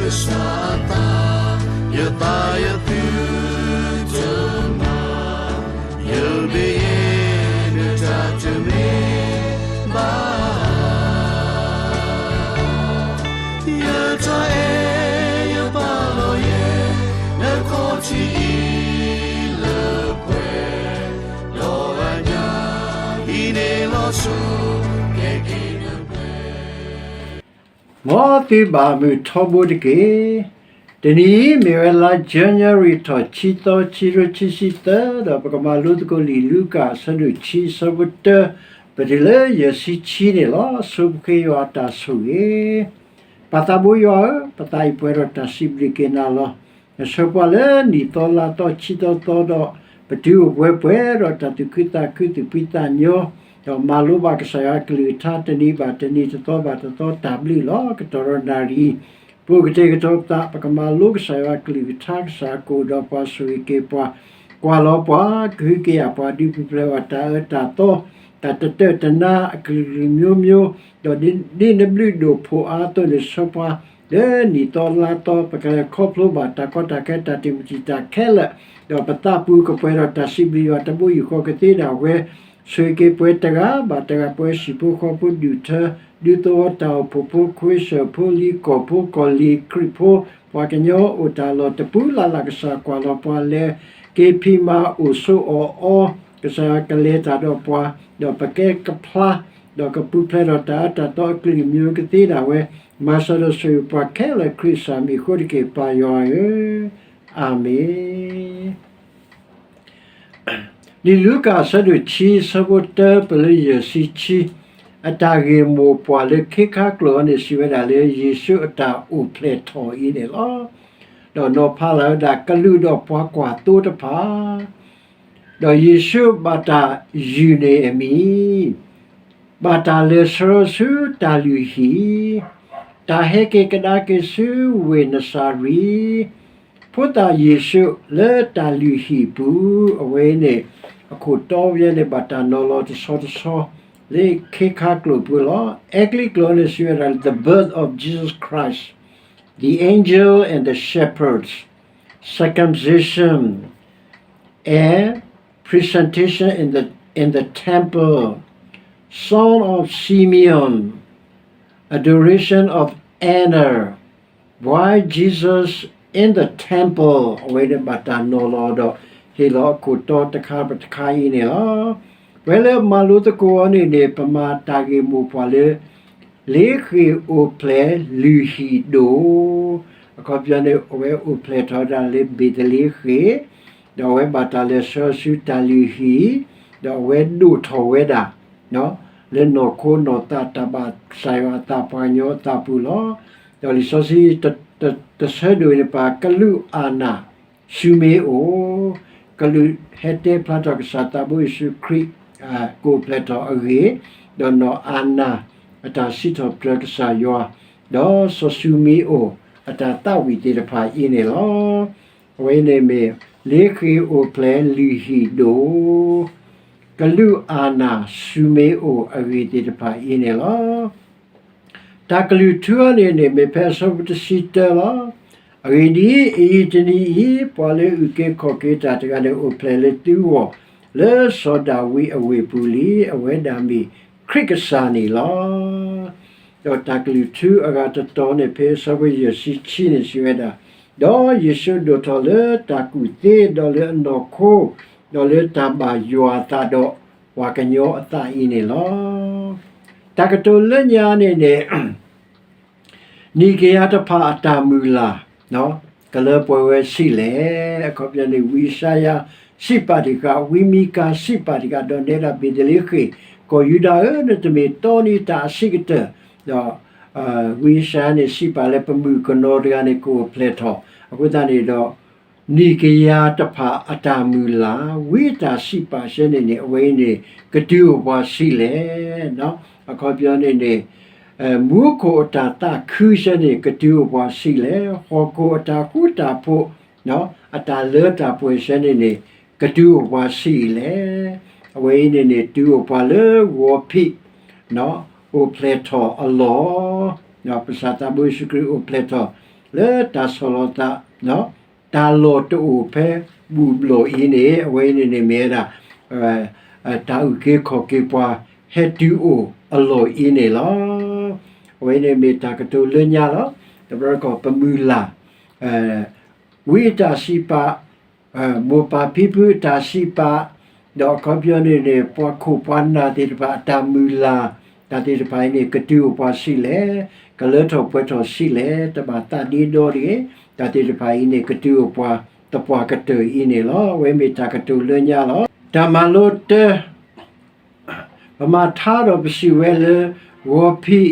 ကစၢ်အသး, ယသးယသုတမၤ, ယမ့ၢ်ယဲ နတၢ်တမ့ၢ်ဘၣ် ယတၢ်အဲၣ်ယပာ်လီၤယဲ နခီၣ်ထံးအံၤလၢပှဲၤ, ဒီးအညၣ်အံၤန့ၣ်လီၤဆီ ကဲက့ၤနပှဲၤ မ်သုဘၣ်မုာ်ထီဘိတက့ၢ်. တနံၤအံၤမ့ၢ်ဝဲလါ January ထီၣ် ခံသီ ခံကထိခံဆံသၢ ဒီးပကမၤလိသကိးလံာ်လူၤကၣ် အဆၢဒိၣ်ခံ အဆၢဖိတၢ ပတုၤလၢယဲၢ်ဆံခံန့ၣ်လီၤ. ဆိပဃ့ယွၤအတၢ်ဆိၣ်ဂ့ၤ. ပၢ်သးဘိယွၤဧၢ, ပသးအံၤပှဲၤဒီးတၢ်စံးဘျုးက့ၤနၤလီၤ. နဆှၢပှၤလၢနံၣ်သီလါသီ ဆံသီသီဒီး ပတုၤအိၣ်ပှဲၤပှဲၤဒီးတၢ်သူၣ်ခုသးခု သူၣ်ဖှံသးညီ, ဒီးမၤလိဘၣ်ကစၢ်ယွၤအကလုၢ်ကထါ တနံၤဘၣ်တနံၤ တသီဘၣ်တသီ တၢ်ဘျုးလီၤ. ကတီၢ်ဒီးနၣ်ရံၣ် ပအိၣ်ကတဲာ်ကတီၤပသး ပကမၤလိကစၢ်ယွၤအကလုၢ်ကထါ ကစၢ်ကအိၣ်ဒီးပှၤ ဆိၣ်ဂ့ၤက့ၤပှၤ ကွၢ်လီၤပှၤ ကဟုကယာ်ပှၤ ဒုးပူၤဖျဲးပှၤ တၢ်အၢတၢ်သီ တၢ်တတၢၢ်တနါ အကလုာ်ကလုာ်မျိုးမျိုး, ဒီးဒ်နဘျုးဒိၣ်ဖှိၣ်အါအသိးန့ၣ် ဆှၢပှၤလၢနံၣ်သီလါသီ ပကလဲၤခီဖျိဘၣ်တၢ်ကီတၢ်ခဲ တၢ်တံာ်မုၢ်တံာ်တာ်ခဲလၢာ်, ဒီးပသးပူၤကပှဲၤဒီးတၢ်စံးဘျုးယွၤ တဘိယူၢ်ဃီကသ့ဒၣ်ဝဲ ဆိၣ်ဂ့ၤက့ၤပှဲၤတဂၤဘၣ်တဂၤ ပဝဲဟံၣ်ဖိဃီဖိ ဒူၣ်ထၢ ဒူသဝီ တၢ်အိၣ်ဖှိၣ်ဖိ ခွ့စၢၣ်ဖိ လံၤကီၢ်ဖိ ကီၢ်လံၤခရံာ်ဖိ ပှၤကညီအိၣ်တၢ်လီၢ်တပူၤလၢ်လၢ် ကစၢ်ကွၢ်လီၤပှၤ လဲၤက့ၤဖံးမၤအိၣ်ဆိးအီၣ်အီ ကစၢ်ယွၤကလဲၤတၢ်ဒီးပှၤ ဒီးပကဲကဖျါ ဒီးကပူၤဖျဲးဒီးတၢ်အၢတၢ်သီအကလုာ်ကလုာ်မျိုးကသ့ဒၣ်ဝဲ မၤစၢၤဒီးဆိၣ်ဂ့ၤပှၤခဲလၢာ် ခရံာ်စၢ်မံၤအဃိတက့ၢ် ပၢ်ယွၤဧၢ, အၤမ့ၣ်. လံာ်လူၤကၣ်အဆၢဒိၣ်ခံ အဆၢဖိတၢ ပတုၤလၢယဲၢ်ဆံခံ, အတၢ်ဂ့ၢ်မိၢ်ပှၢ်လၢခ့ခါကျိာ်အံၤန့ၣ် စံးဝဲဒၣ်လၢ ယ့ၣ်ၡူးအတၢ်အိၣ်ဖျဲၣ်ထီၣ်အံၤန့ၣ်လီၤ. ဒီးနီၤဖးလၢဝဲဒၣ် ကလူးဒီးပှၤကွၢ်သိတဖၣ် ဒီးယ့ၣ်ၡူးဘၣ်တၢ်ယုၢ်န့ၢ်အမံၤ, ဘၣ်တၢ်လဲၤဆှၢဆူတၢ်လုၢ်ဟံၣ်, တၢ်ဟဲက့ၤကဒါက့ၤဆူဝ့ၢ်နစၤရ့း, ဖိသၣ်ယ့ၣ်ၡူးလၢတၢ်လုၢ်ဟံၣ်ပူၤ, အဝဲန့ၣ် အခိၣ်တီဝဲန့ၣ် ဘၣ်တၢ်နီၤလီၤတဆီတဆီ လၢခ့ခါကျိာ်ပူၤလီၤ. အဲကလံးကျိာ်န့ၣ် စံးဝဲဒၣ် the birth of Jesus Christ, the angel and the shepherds, circumcision, and presentation in the, in the temple, Song of Simeon, adoration of Anna, why Jesus in the temple အဝဲန့ၣ်ဘၣ်တၢ်နီၤလီၤဒီး ဟ့ၣ်လီၤအခိၣ်တီတခါပတခါအံၤန့ၣ်လီၤ. ပဝဲလၢမၤလိသကိးအီၤန့ၣ်န့ၣ် ပမၤတၢ်ဂ့ၢ်မိၢ်ပှၢ်လၢ လ့ဃ့ၢ်အိၣ်ဖျဲၣ်လုၢ်ဟံၣ်ဒိၣ်, အခီပညီန့ၣ် အဝဲအိၣ်ဖျဲၣ်ထီၣ်ဝဲဒၣ်လၢဘ့းသလ့ဃ့ၣ်, ဒီးအဝဲဘၣ်တၢ်လဲၤဆှၢဆူတၢ်လုၢ်ဟံၣ်, ဒီးအဝဲဒိၣ်ထီၣ်ဝဲဒၣ် လၢနီၢ်ခိနီၢ်သးတၢ်ဘၣ်ကစၢ်ယွၤအသးပှၤကညီအသးပူၤလီၤ. ဒီးလံာ်စီဆှံတဆၢဒိၣ်န့ၣ် ပှၤကလူးအၤနၢ် ဆူမ့ၢ်အိၣ်, ကလူးဟဲတဲဖျါထီၣ်ကစၢ်သးဘိယ့ၣ်ၡူးခရံာ် ကအိၣ်ဖျဲၣ်ထီၣ်အဂ့ၢ်, ဒီးနီၢ်အၤနၢ်အတၢ်စံးထီၣ်ပတြၢၤကစၢ်ယွၤ, ဒီးစီၤၡူမ့ၣ်အိၣ်အတၢ်သးဝံၣ်သ့ၣ်တဖၣ်အံၤန့ၣ်လီၤ. အဝဲန့ၣ်မ့ၢ် လ့ဃ့ၢ်အိၣ်ဖျဲၣ်လုၢ်ဟံၣ်ဒိၣ်, ကလူးအၤနၢ်ဆူမ့ၣ်အိၣ်အဂ့ၢ်သ့ၣ်တဖၣ်အံၤန့ၣ်လီၤ. တၢ်ကလုၢ်ထူအံၤန့ၣ်န့ၣ် မ့ၢ်ဖဲအဆၢဖိတဆံတၢလီၤ. အဂ့ၢ်ဒ်အံၤ, အံၤတနံၤအံၤ ပှၤလၢအုၣ်က့ၤခီၣ်က့ၤတၢ်တဂၤန့ၣ် အိၣ်ဖျဲၣ်လၢသုဂီၢ် လၢစီၤဒၤဝံးအဝ့ၢ်ပူၤလံ, အဝဲဒၣ်မ့ၢ်ခရံာ်ကစၢ်န့ၣ်လီၤ. ဒီးတၢ်ကလုၢ်ထူအဂၤတတီၤန့ၣ် ဖဲအဆၢဖိယဲၢ်ဆံခံန့ၣ် စံးဝဲဒၣ်, ဒီးယ့ၣ်ၡူးဒိၣ်ထီၣ်လၢတၢ်ကူၣ်သ့, ဒီးလၢအနီၢ်ခိ, ဒီးလၢတၢ်ဘၣ်ယွၤအသးဒီးပှၤကညီအသးအံၤန့ၣ်လီၤ. တၢ်ကတိၤလၢညါန့ၣ်န့ၣ် နံၣ်ကယၤတဖၣ်အတၢ်မုၢ်လၢ် ကလၢပှဲၤဝဲဆံးလဲၣ်. အခီပညီန့ၣ် ဝံယၡါယၤစံးပာ်တံၢ်ဃာ်, ဝံမံကၤစံးပာ်တံၢ်ဃာ်, ဒီးနဲဒၣ်ဘ့းသလ့ဃ့ၣ်, ကီၢ်ယူဒၤဧၢ, နတမ့ၢ်တီနံၤတၢ်အဆံးကတၢၢ်, ဒီး ဝံယၡါယၤန့ၣ် စံးပာ်လၢပမုၣ်ကနီၤတဂၤန့ၣ် ကအိၣ်ဖျဲၣ်ထီၣ်, အဃိသတးန့ၣ်ဒီး နံၣ်ကယၤတဖၣ်အတၢ်မုၢ်လၢ် ဝံတၢ်စံးပာ်ဆၢန့ၣ်န့ၣ် အဝဲအံၤန့ၣ် ကတုၤအိၣ်ပှၤဆံးလဲၣ်. အခီပညီန့ၣ်န့ၣ် မူခိၣ်အတၢ်သးခုဆၢန့ၣ် ကတုၤအိၣ်ပှၤဆံးလဲၣ်. ဟီၣ်ခိၣ်အတၢ်ဃူတၢ်ဖိး အတၢ်လၢတၢ်ပှဲၤဆၢန့ၣ်န့ၣ် ကတုၤအိၣ်ပှၤဆံးလဲၣ်. အဝဲအံၤန့ၣ်န့ၣ် တုၤအိၣ်ပှၤလၢဂီၤဖံး အိၣ်ဖျဲၣ်ထီၣ်အလီၢ်, ပကစၢ်သးဘိယ့ၣ်ၡူးခရံာ်အိၣ်ဖျဲၣ်ထီၣ် လၢတၢ်ဆီၣ်လီၤသး တၢ်လီၢ်တအိၣ်ဖဲဘူၣ်ဘျီၣ်အံၤန့ၣ် အဝဲအံၤန့ၣ်န့ၣ်မ့ၢ်ဝဲဒၣ် တၢ်အုၣ်က့ၤခီၣ်က့ၤပှၤ ဟဲတုၤအိၣ်အလီၢ်အံၤန့ၣ်လီၤ. အဝဲအံၤန့ၣ်မ့ၢ်တၢ်ကတိၤလၢညါလီၤ. တဘျီတခီၣ်ပမုၢ်လၢ် ဝံအတၢ်စံးပာ် မိၢ်ပၢ်ဖံဖုအတၢ်စံးပာ်, ဒီးအခီပညီန့ၣ်န့ၣ် ပှၤခိၣ်ပှၤနၢ်သ့ၣ်တဖၣ်အတၢ်မုၢ်လၢ် တၢ်သ့ၣ်တဖၣ်အံၤန့ၣ် ကတုၤအိၣ်ပှၤဆံးလဲၣ်, ကလၢထီၣ်ပှဲၤထီၣ်ဆံးလဲၣ်, တဘၣ်သးဒ့ဒီတဂ့ၤ, တၢ်သ့ၣ်တဖၣ်အံၤန့ၣ် ကတုၤအိၣ်ပှၤသပှၢ်ကတၢၢ်အံၤန့ၣ်လီၤ. အဝဲမ့ၢ်တၢ်ကတိၤလၢညါလီၤ. တၢ်မၤလိတၢ ပမၤထါဒီးပစံးဝဲလၢ ဂီၤဖံး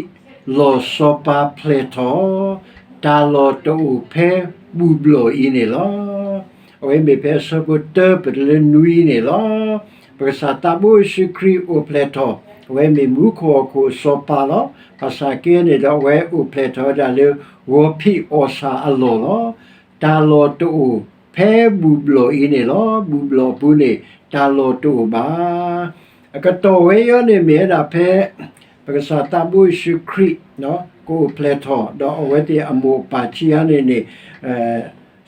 လီၢ်စီၤပၤဖျဲၣ်ထီၣ် တၢ်လီၢ်တအိၣ်ဖဲဘူၣ်ဘျီၣ်အံၤန့ၣ်လီၤ. အဝဲမ့ၢ်ဖဲအဆၢဖိတၢပတုၤလၢနွံန့ၣ်လီၤ. ပကစၢ်သးဘိယ့ၣ်ၡူးခရံာ်အိၣ်ဖျဲၣ်ထီၣ် အဝဲမ့ၢ်မူခိၣ်ဟီၣ်ခိၣ်စီၤပၤလီၤ. ဘၣ်ဆၣ်က့န့ၣ်ဒီး အဝဲအိၣ်ဖျဲၣ်ထီၣ်ဝဲဒၣ်လၢ ဂီၤဖံးအီၣ်ဆၣ်အလီၢ်လီၤ. တၢ်လီၢ်တအိၣ်ဖဲဘူၣ်ဘျီၣ်အံၤန့ၣ်လီၤ. ဘူၣ်ဘျီၣ်အပူၤန့ၣ် တၢ်လီၢ်တအိၣ်ဘၣ်. အကတီၢ်ဝဲအံၤန့ၣ်မ့ၢ်ဝဲဒၣ်ဖဲ ပကစၢ်သးဘိယ့ၣ်ၡူးခရံာ် ကအိၣ်ဖျဲၣ်ထီၣ် ဒီးအဝဲသ့ၣ်အမိၢ်အပၢ်ခံဂၤန့ၣ်န့ၣ်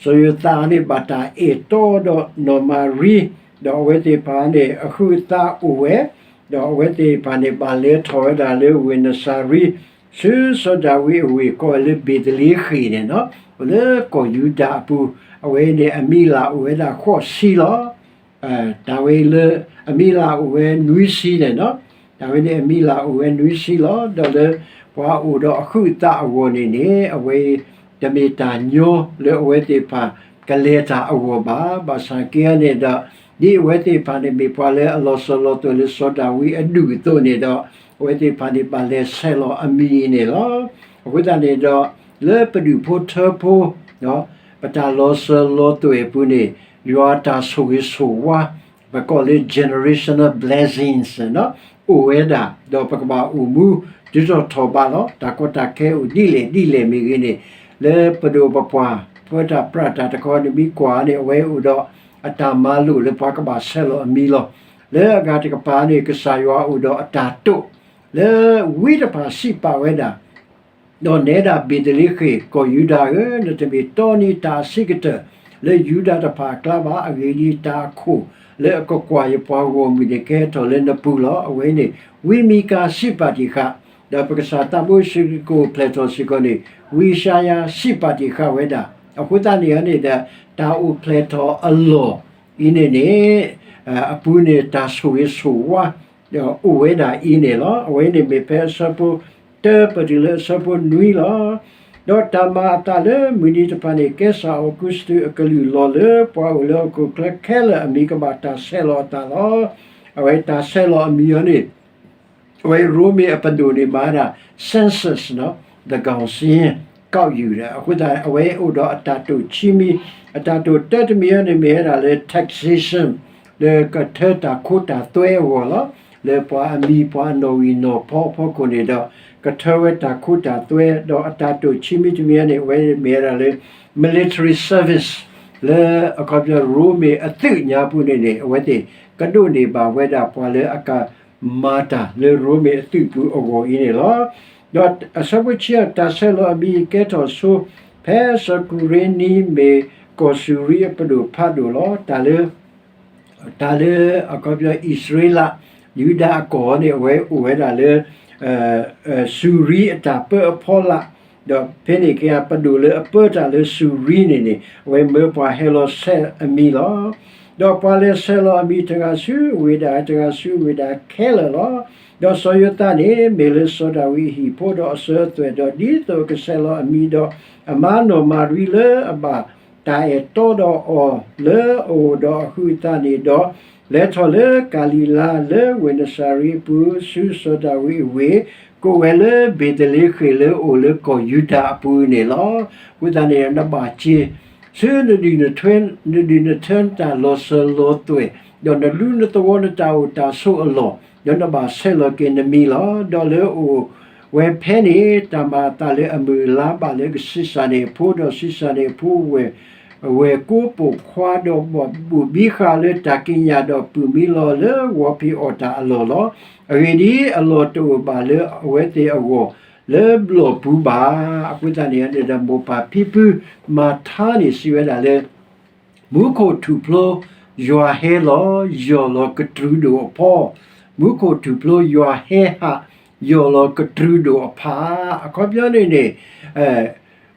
စီၤယိၤသးန့ၣ် ဘၣ်တၢ်အဲၣ်တီဒီးနီၢ်မၤရံ ဒီးအဝဲသ့ၣ်တဖၣ်န့ၣ် အဟုးအသးအိၣ်ဝဲ, ဒီးအဝဲသ့ၣ်တဖၣ်န့ၣ် ဘၣ်လဲၤထီၣ်ဝဲဒၣ်လၢဝ့ၢ်နစၤရ့း ဆူစီၤဒၤဝံးအဝ့ၢ် ကိးဝဲလၢဘ့ၤသလ့ဃ့ၣ်န့ၣ်လီၤ. အိၣ်လၢကီၢ်ယူဒၤအပူၤ, အဝဲန့ၣ်အမံၤလၢ်အိၣ်ဝဲဒၣ်ဃိးဆံလီၤ. တၢ်ဝဲလၢ အမံၤလၢ်အိၣ်ဝဲနွံဆံန့ၣ်လီၤ. တၢ်ဝဲန့ၣ်အမံၤလၢ်အိၣ်ဝဲနွံဆံလီၤ. ဒီးလၢပှၤအိၣ်ဒီးအဟုးအသးအဂီၢ်န့ၣ်န့ၣ် အဝဲ တမ့ၢ်တၢ်ညီလၢအဝဲသ့ၣ်တဖၣ်ကလဲၤတၢ်အဂီၢ်ဘၣ်. ဘၣ်ဆၣ်က့န့ၣ်ဒီး ဒ်အဝဲသ့ၣ်တဖၣ်န့ၣ် မ့ၢ်ပှၤလၢအလီၤစၢၤလီၤသွဲၣ်လၢစီၤဒၤဝံးအဒူၣ်အသိးန့ၣ်ဒီး အဝဲသ့ၣ်တဖၣ်န့ၣ် ဘၣ်လဲၤဆဲးလီၤအမံၤအံၤန့ၣ်လီၤ. အဃိသတးန့ၣ်ဒီး လၢပဒူၣ်ဖိထၢဖိ ပတၢ်လီၤစၢၤလီၤသွဲၣ်အပူၤန့ၣ် ယွၤတၢ်ဆိၣ်ဂ့ၤဆိၣ်ဝါ ပကိးလၢ generational blessings အိၣ်ဝဲဒၣ် ဒီးပကဘၣ်အိၣ်မူ တုၤထီၣ်ထီၣ်ဘးလီၤ. တၢ်ကီတၢ်ခဲအိၣ်ဒ်လဲၣ်ဒ်လဲၣ်မ့ၢ်ဂ့ၤန့ၣ် လၢပဒိၣ်ပပှၢ် ပတၢ်ပြးတၢ်တခီန့ၣ် မ့ၢ်ကွၢ်န့ၣ် အဝဲအိၣ်ဒီးအတၢ်မၤလိာ်လၢပှၤကဘၣ်ဆဲးလီၤအမံၤလီၤ. လၢအဂၤတကပၤန့ၣ် ကစၢ်ယွၤအိၣ်ဒီးအတၢ်တိာ် လၢဝံတဖၣ်စံးပာ်ဝဲဒၣ် ဒီးနဲဒၣ်ဘ့ၤသလ့ဃ့ၣ် ကီၢ်ယူဒၤဧၢ, နတမ့ၢ်တီနံၤတၢ်အဆံးကတၢၢ် လၢယူဒၤတဖၣ်အကျါဘၣ်. အဂ့ၢ်ဒ်အံၤ, တၢ်အခိၣ်လၢအကကွၢ်ယပှၤဂီၢ်မုၢ်န့ၣ် ကဟဲထီၣ်လၢနပူၤလီၤ. အဝဲန့ၣ် ဝံမံကၤစံးပာ်တ့ၢ်ဃာ်, ဒီးပကစၢ်သးဘိယ့ၣ်ၡူးခရံာ်ကအိၣ်ဖျဲၣ်ထီၣ်စ့ၢ်ကီးန့ၣ် ဝံယၡါယၤစံးပာ်တ့ၢ်ဃာ်ဝဲဒၣ်. အဃိသတးန့ၣ်န့ၣ်ဒီး တၢ်အိၣ်ဖျဲၣ်ထီၣ်အလီၢ်အံၤန့ၣ်န့ၣ် အပူၤန့ၣ် တၢ်ဆိၣ်ဂ့ၤဆိၣ်ဝါ ဒီးအိၣ်ဝဲဒၣ်အံၤန့ၣ်လီၤ. အဝဲန့ၣ်မ့ၢ်ဖဲအဆၢဖိတၢပတုၤလၢအဆၢဖိနွံလီၤ. ဒီးတၢ်မၤအသးလၢမုၢ်နံၤတဖၣ်န့ၣ် ကဲစၢ်အီးကူစတူးအကလုၢ်လီၤလၢ ပှၤအိၣ်လၢဟီၣ်ခိၣ်ချၢခဲလၢာ်အမံၤကဘၣ်တၢ်ဆဲးလီၤအသးလီၤ. အဝဲတၢ်ဆဲးလီၤအမံၤအံၤန့ၣ် အဝဲရိမ့ၤအပဒိၣ်န့ၣ်မၤဝဲဒၣ် census သန်းခေါင်စာရင်း ကောက်ယူတယ်. အဃိသတး အဝဲအိၣ်ဒီးအတၢ်တိာ်ခံမံၤ, အတၢ်တိာ်တၢတမံၤအံၤန့ၣ် မ့ၢ်ဝဲဒၣ်လၢ taxation လၢကထၢတၢ်ခိတၢ်သွဲအဂီၢ်လီၤ. လၢပှၤအမံၤပှၤအနီၣ်ဂံၢ်နီၣ်ဖီအဖီခိၣ်န့ၣ်ဒီး ကထၢဝဲတၢ်ခိတၢ်သွဲ, ဒီးအတၢ်တိာ်ခံမံၤတမံၤအံၤန့ၣ် အဝဲမ့ၢ်ဝဲဒၣ်လၢ military service လၢအခီပညီရိမ့ၤအသုးညါပူၤန့ၣ်န့ၣ် အဝဲသ့ၣ်ကဒိးန့ၢ်ဘၣ်ဝဲဒၣ်ပှၤလၢအက မၤတၢ်လၢရိမ့ၤအသုးပူၤအဂီၢ်အံၤန့ၣ်လီၤ. ဒီးအဆၢဖိဆံး တၢ်ဆဲးလီၤအမံၤကဲထီၣ်ဆိ ဖဲစီၤကူရ့နံမ့ၢ်ကီၢ်စူၤရံအပဒိၣ်ဖးဒိၣ်လီၤ. တၢ်လၢ တၢ်လၢအခီပညီအံၣ်စရ့လး ယူဒၤအကီၢ်န့ၣ် အဝဲအိၣ်ဝဲဒၣ်လၢ စူၤရံအတၢ်ပၢအဖီလာ်, ဒီးဖဲန့ၣ်က့ ပဒိၣ်လၢအပၢတၢ်လၢစူၤရံန့ၣ်န့ၣ် အဝဲမၢပှၤဟဲလီၤဆဲးအမံၤလီၤ. ဒီးပှၤလဲၤဆဲးလီၤအမံၤတဂၤဆူဝ့ၢ်ဒၣ်တဂၤဆူဝ့ၢ်ဒၣ်ခဲလၢာ်လီၤ. ဒီးစီၤယိၤသးန့ၣ် မ့ၢ်လၢစီၤဒၤဝံးအဟံၣ်ဖိဒီးအစၢၤအသွဲၣ်, ဒီးဒ်သိးအကဆဲးလီၤအမံၤဒီး အမါနီၢ်မၤရံလၢအဘၣ် တၢ်အဲၣ်တီဒီးအီၤလၢအအိၣ်ဒီးအဟုးအသးန့ၣ်ဒီး လဲၤထီၣ်လၢကၤလံၤလါလၢဝ့ၢ်နစၤရ့းအပူၤ ဆူစီၤဒၤဝံးအဝ့ၢ်, ကိးဝဲလၢဘ့ၤသလ့ဃ့ၣ်လၢအအိၣ်လၢကီၢ်ယူဒၤအပူၤန့ၣ်လီၤ. အဃိသတးန့ၣ် နဘၣ်စ့ ဆူနဒုၣ်နထွဲ နဒုၣ်နထၢနတၢ်လီၤစၢၤလီၤသွဲၣ်, ဒီးနဒူနသဝီနတၢ်အိၣ်တၢ်ဆိးအလီၢ်, ဒီးနဘၣ်ဆဲးလီၤက့ၤနမံၤလီၤ. ဒီးလၢအအိၣ်ဝဲဖဲန့ၣ် တၢ်မၤအသးလၢအမုၢ်အလါဘၣ်လၢကဆံးစၢ်န့ၢ်အဖိ, ဒီးဆံးစၢ်န့ၢ်အဖိဝဲၢ် ဝဲၢ်ကိပိာ်ခွါ, ဒီးဘိၣ်ဘံဃာ်လၢတၢ်ကံးညာ်, ဒီးပုၢ်မံလီၤလၢဂီၤဖံးအီၣ်တၢ်အလီၢ်လီၤ. အဂ့ၢ်ဒ်အံၤ, အလီၢ်တအိၣ်ဘၣ်လၢအဝဲသ့ၣ်အဂီၢ် လၢဘျီၣ်ပူၤဘၣ်. အဃိသတးန့ၣ်န့ၣ်ဒီး မိၢ်ပၢ်ဖံဖုမၤထါန့ၣ်စံးဝဲဒၣ်လၢ မူခိၣ်ထူၣ်ဖျိ ယွၤဟဲလီၤ ယီၢ်လီၤကတြူဒိၣ်အဖီ, မူခိၣ်ထူၣ်ဖျိ ယွၤဟဲဟး ယီၢ်လီၤကတြူဒိၣ်အဖီ, အခီပညီန့ၣ်န့ၣ်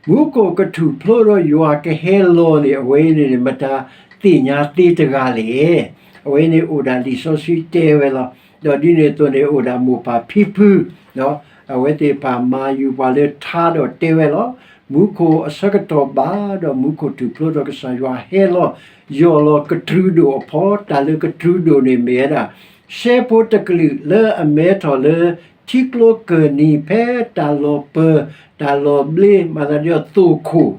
မူခိၣ်ကထူၣ်ဖျိဒီးယွၤကဟဲလီၤန့ၣ် အဝဲန့ၣ်န့ၣ် မတၤသ့ၣ်ညါသ့တဂၤလဲၣ်. အဝဲန့ၣ်အိၣ်ဒၣ်လံာ်စီဆှံတဲဝဲလီၤ. ဒီးဒ်န့ၣ်အသိးန့ၣ် အိၣ်ဒၣ်မိၢ်ပၢ်ဖံဖု အဝဲသ့ၣ်တဖၣ်မၤယုၤပှၤလၢထါဒီးတဲဝဲလီၤ. မူခိၣ်အဆၢကတီၢ်ဘၣ်ဒီး မူခိၣ်ထူၣ်ဖျိဒီးကစၢ်ယွၤဟဲလီၤ ယီၢ်လီၤကတြူဒိၣ်အဖီ, တၢ်လၢကတြူဒိၣ်န့ၣ်မ့ၢ်ဝဲဒၣ် ရှဲဖိတကလုာ်လၢအမဲထီၣ်လၢ ထံကျိကၢၢ်နံၤဖဲတၢ်လီၤပၢၤ တၢ်လီၤဘျ့ မၤသးဒ်သိၣ်ခိၣ်